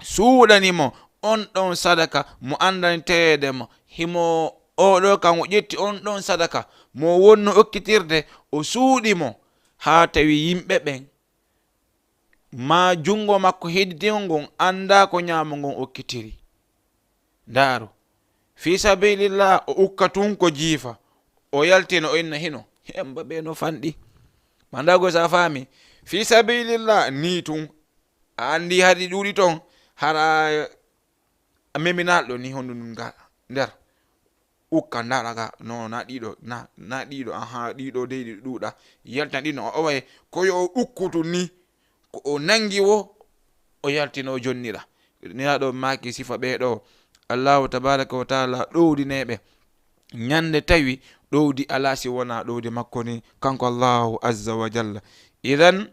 suuɗani mo on ɗon sadaka mo anndanteede mo, himo oɗo kan o ƴetti on ɗon sadaka mo wonno okkitirde, o suuɗi mo, haa tawi yimɓe ɓen maa junngo makko hedditiingo ngon anndaa ko ñaamo ngon okkitiri. Ndaaru, fi sabilillah, o ukka tun ko jiifa, o yaltina, o inna hino, hemba ɓe no fanɗi. Mandago sa faami, fi sabilillah, ni tun, a anndi hari ɗuuɗi ton, hara a meminal ɗo ni honɗun ɗun ga nder. Ukka, ndaara ga, no, na ɗiɗo, na, na ɗiɗo, aha, ɗiɗo dey ɗi ɗuuɗa. Yaltina ɗi no, o waye, ko yo o ukkutu ni, ko o nangi wo, o yaltina o jonnira. Nelaaɗo maaki sifa ɓee ɗo, Allahu tabaraka wa taala ɗowdineeɓe. Ñande tawi ɗowdi alaa si wonaa ɗowdi makko ni, kanko Allahu azza wa jalla. Idan,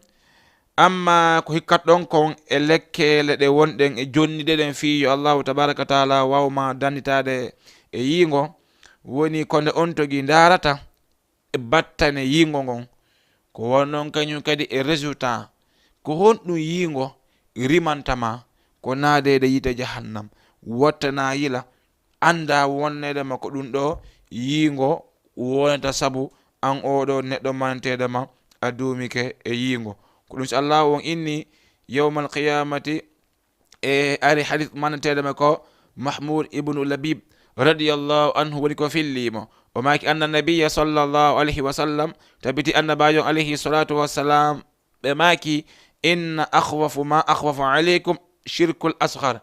amma ko hikkat ɗon kon e lekkeele ɗe wonɗen e jonnide ɗen fii yo Allahu tabaraka wa taala waaw ma danditaade e yiingo, woni ko nde on togi ndaarata e battane yiingo ngon. Ko won non kañum kadi e résultat. Ko honɗum yiingo rimanta ma? Ko naadeede yiite jahannam, wattana yila, annda wonneede ma ko ɗum ɗo yiingo wonata sabu an oo ɗo neɗɗo manteede ma a duumike e yiingo. Ko ɗum si Allahu on inni yawmal qiyamati, e ari hadith manteede ma ko Mahmud ibnu Labib radiyallahu anhu woni ko filli mo. O maaki anna nabiyya sallallahu alayhi wa sallam, tabiti annabaajo on alayhi salatu wassalam, ɓe maaki, inna akhwafu ma akhwafu alaykum shirkul asghar.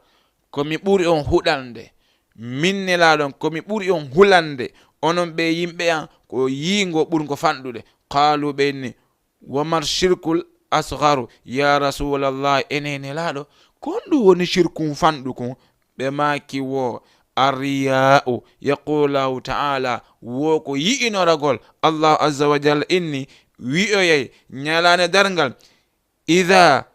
Ko mi ɓuri on huɗande, min nelaaɗo on, ko mi ɓuri on hulande, onon ɓe yimɓe an, ko yiingo ɓurngo fanɗude. Qaalu, ɓe inni, wa mar shirkul asgharu, ya rasulallah, ene nelaaɗo, ko honɗum woni shirkun fanɗu kun? Ɓe maaki wo, arriya'u, yaqulu Allahu ta'ala, wo ko yi'inoragol. Allahu azza wa jalla inni, wi'oyay, ñalaande darngal, Ida,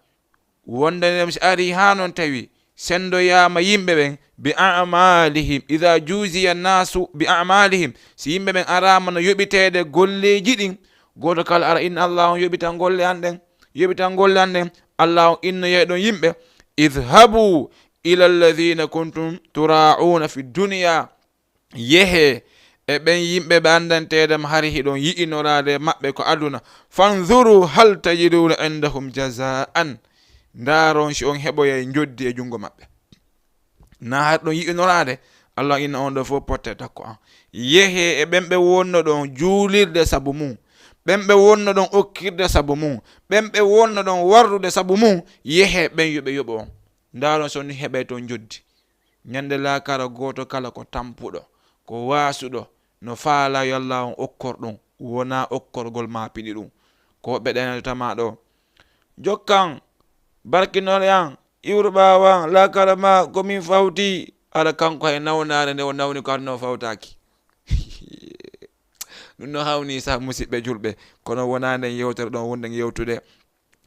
wonde nem si ari haa non tawi, senndoyaama yimɓe ɓen, bi a'malihim, ida juziya nasu bi a'malihim, si yimɓe ɓen araama no yoɓiteede golleeji ɗin, gooto kala ara inna Allah on yoɓitan golle an ɗen, yoɓitan golle an ɗen, Allah on innoyay ɗon yimɓe, idhabu ila alladhina kuntum tura'una fi dunya, Yehee e ɓen yimɓe ɓe anndanteede ma hari hiɗon yi'inoraade maɓɓe ko aduna. Fanzuru hal tajiduna indahum jazaan. Ndaaron si on heɓoyay njoddi e junngo maɓɓe. Na hari ɗon yi'inoraade, Allah inna on ɗo fof potte takko an. Yehee e ɓen ɓe wonno ɗon juulirde sabu mum. Ɓen ɓe wonno ɗon okkirde sabu mum. Ɓen ɓe wonno ɗon warrude sabu mum. Yehee ɓen yo ɓe yoɓo on. Ndaaron si on heɓay ton njoddi. Ñande laakara gooto kala ko tampuɗo, ko waasuɗo, no faala yo Allah on okkor ɗum, wonaa okkorgol ma piɗi ɗum. Ko woɓɓe ɗenatama ɗo. Jokkan, barkinore an, iwru ɓaawo an, laakara ma ko min fawti. Ara kanko hay nawnaare nde o nawni ko aduna o fawtaaki. Ɗum no hawni sa musiɓɓe julɓe, kono wonaa nden yewtere ɗon wonɗen yewtude.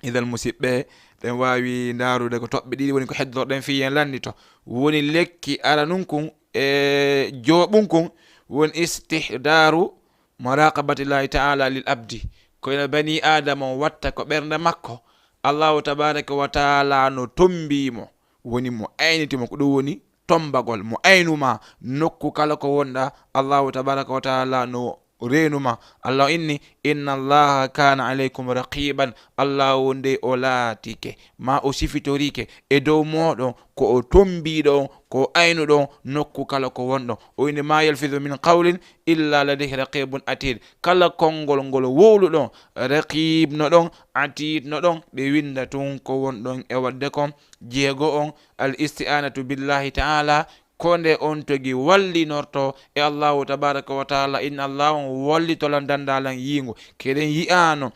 Idan musiɓɓe, ɗen waawi ndaarude ko toɓɓe ɗiɗi woni ko heddorɗen fii en lannito. Woni lekki aranun kun e jooɓun kun woni istihdaaru muraqabatillahi ta'ala lil abdi. Ko ina bani Aadama on watta ko ɓernde makko. Allahu tabaraka wa taala no tombii mo, woni mo ayniti mo, ko ɗum woni tombagol, mo aynuma nokku kala ko wonɗa, Allahu tabaraka wa taala no reenu ma. Allah inni, "Inna Allaha kana alaykum raqiban." Allah o nde o laatike, ma o sifitorike e dow moɗon, ko o tombiɗo on, ko o aynuɗo on nokku kala ko wonɗon. O inni, "Ma yalfizu min qawlin illa ladayhi raqibun atid." Kala konngol ngol wowluɗon, raqib no ɗon, atid no ɗon, ɓe winda tun ko wonɗon e wadde kon. Jeego on, al isti'anatu billahi ta'ala, ko nde on togi wallinorto e Allahu tabaraka wa taala, inna Allah on wallitolan dandalan yiingo. Keɗen yi'ano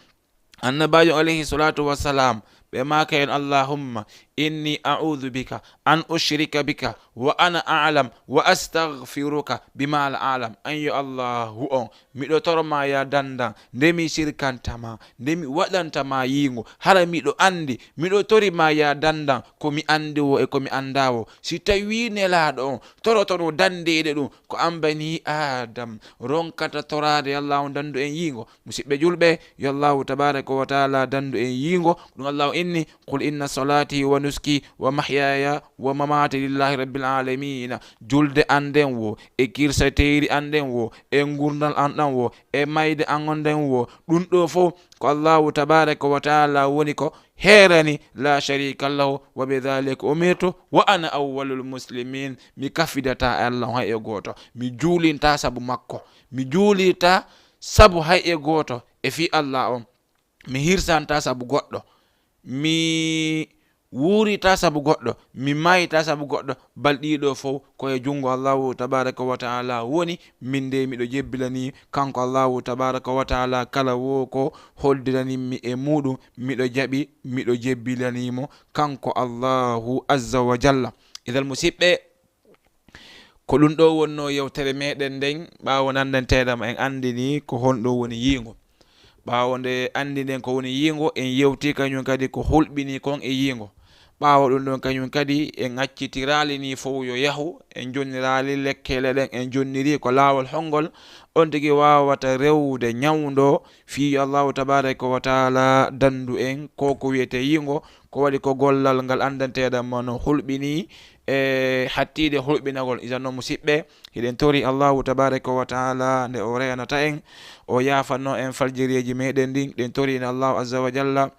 Annabaajo alayhi salatu wassalam, ɓe maaka en, "Allahumma inni a'udhu bika an ushrika bika wa ana a'lam wa astaghfiruka bima la a'lam." An yo Allahu on, miɗo toro ma ya dandan, nde mi shirkanta ma, nde mi waɗanta ma yiingo, hara miɗo andi, miɗo tori ma ya dandan, ko mi andi wo e ko mi anda wo. Si tawi Nelaaɗo on torotono dandeede ɗum, ko an bani Adam ronkata toraade, yo Allah on dandu en yiingo. Musidɓe julɓe, yo Allahu tabaraka wa taala dandu en yiingo. Ɗum Allah inni, "Qul inna salati wa nuski wa mahyaya wa mamati lillahi rabbil alamina." Julde an nden wo, e kirsateeri an nden wo, e ngurndan an ɗan wo, e mayde an on nden wo, ɗum ɗo fof ko Allahu tabaraka wa taala woni ko heerani, la sharika lahu, wa bidhalika umirtu wa ana awwalul muslimin. Mi kafidata e Allah hay e gooto. Mi juulinta sabu makko. Mi juulita sabu hay e gooto e fii Allah on. Mi hirsanta sabu goɗɗo. Mi wuurita sabu goɗɗo. Mi mayita sabu goɗɗo. Bal ɗiɗo fof ko e junngo Allahu tabaraka wa taala woni. Min de miɗo jebbilani kanko Allahu tabaraka wa taala kala wo ko hoddiraninmi e muɗum. Miɗo jaɓi, miɗo jebbilanimo kanko Allahu azza wa jalla. Idan musidɓe, ko ɗum ɗo wonno yewtere meɗen nden, ɓaawo nandanteeɗam en andini ko honɗum woni yiingo. Ɓaawo nde andiɗen ko woni yiingo, en yewti kañum kadi ko hulɓini kon e yiingo. Ɓaawo ɗum ɗon kañum kadi en accitiraali ni fow yo yahu, en jonniraali lekkele ɗen, en jonniri ko laawol hongol on tigi waawata rewde ñawndo fii yo Allahu tabaraka wa taala dandu en ko ko wiyete yiingo, ko waɗi ko gollal ngal andanteeɗam mo no hulɓini e hattiide hulɓinagol. Idan noon, musiɓɓe, hiɗen tori Allahu tabaraka wa taala nde o reyanata en, o yaafanno en faljireeji meɗen ɗin, ɗen tori en Allahu azza wa jalla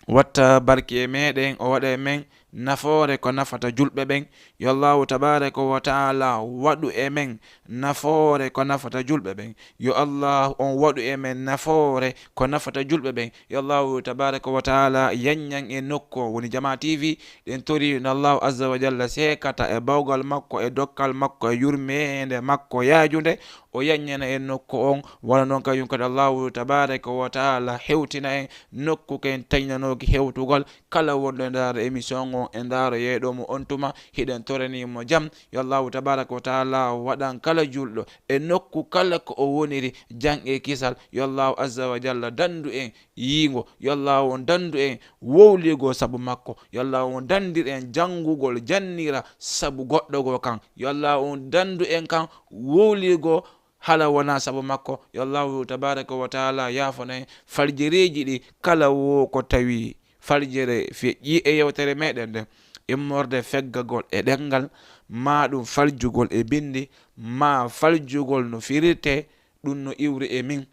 watta barki e meɗen, o waɗa e men nafoore ko nafata julɓe ɓen. Yo Allahu tabaraka wa taala waɗu e men nafoore ko nafata julɓe ɓen. Yo Allah on waɗu e men nafoore ko nafata julɓe ɓen. Yo Allahu tabaraka wa taala yanñan e nokku o woni Jama T V. Ɗen tori no Allahu azza wa jalla seekata e bawgal makko, e dokkal makko, e yurmeende makko yaajunde, o yanñana en nokku on. Wano non kañum kadi Allahu tabaraka wa taala hewtina en nokku ken tañnanooki hewtugol. Kala wonɗo e ndaaro émission on, e ndaaro yeeɗo mo on tuma, hiɗen torani mo jam. Yo Allahu tabaraka wa taala waɗan kala julɗo e nokku kala ko o woniri, jam e kisal. Yo Allahu azza wa jalla dandu en yiingo. Yo Allahu on dandu en wowligo sabu makko. Yo Allahu on dandir en janngugol jannira sabu goɗɗo goo kan. Yo Allahu on dandu en kan wowligo hala wonaa sabu makko. Yo Allahu tabaraka wa taala yaafano en faljereeji ɗi kala wo ko tawi faljere feƴƴi e yewtere meɗen nden. Immorde feggagol e ɗemngal, maa ɗum faljugol e binndi, maa faljugol no firirte, ɗum no iwri e min.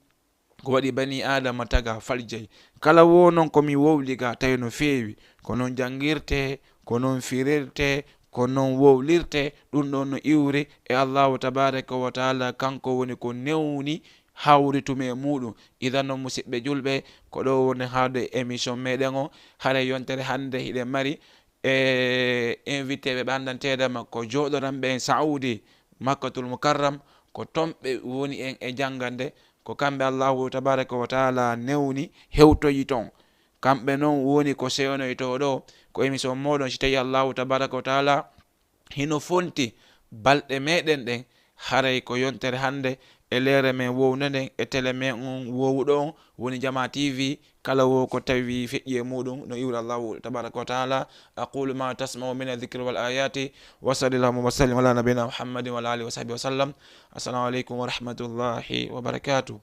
Ko waɗi bani Aadama taga faljay. Kala wo non ko mi wowli ga tawi no feewi, ko non janngirte, ko non firirte, ko non wowlirte, ɗum ɗon no iwri e Allahu tabaraka wa taala, kanko woni ko newni hawritumi e muɗum. Idan non, musiɓɓe julɓe, ko ɗo woni haalde émission meɗen o. Hare yontere hannde hiɗen mari e invité ɓe ɓandanteeɗe makko jooɗoranɓe en Saudi, Makkatul Mukarram, ko ton ɓe woni en e janngande, ko kamɓe Allahu tabaraka wa taala newni hewtoyi ton. Kamɓe non woni ko sewnoytoo ɗo, ko émission moɗon, si tawi Allahu tabaraka wa taala hino fonti balɗe meɗen ɗen, haray ko yontere hannde e leere men wownde nden e tele men on wowuɗo on woni Jama T V. Kala wo ko tawi feƴƴi e muɗum no iwri Allahu tabaraka wa taala. Aqulu ma tasma'u min adh-dhikri wal ayati, wa sallallahu wa sallim ala nabiyina Muhammadin wa ala alihi wa sahbihi wa sallam. Assalamu alaikum wa rahmatullahi wa barakatuh.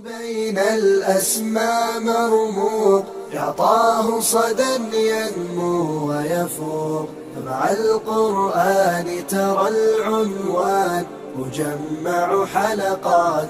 بين الأسماء مرموق، يعطاه صدى ينمو ويفوق، مع القرآن ترى العنوان، مجمع حلقات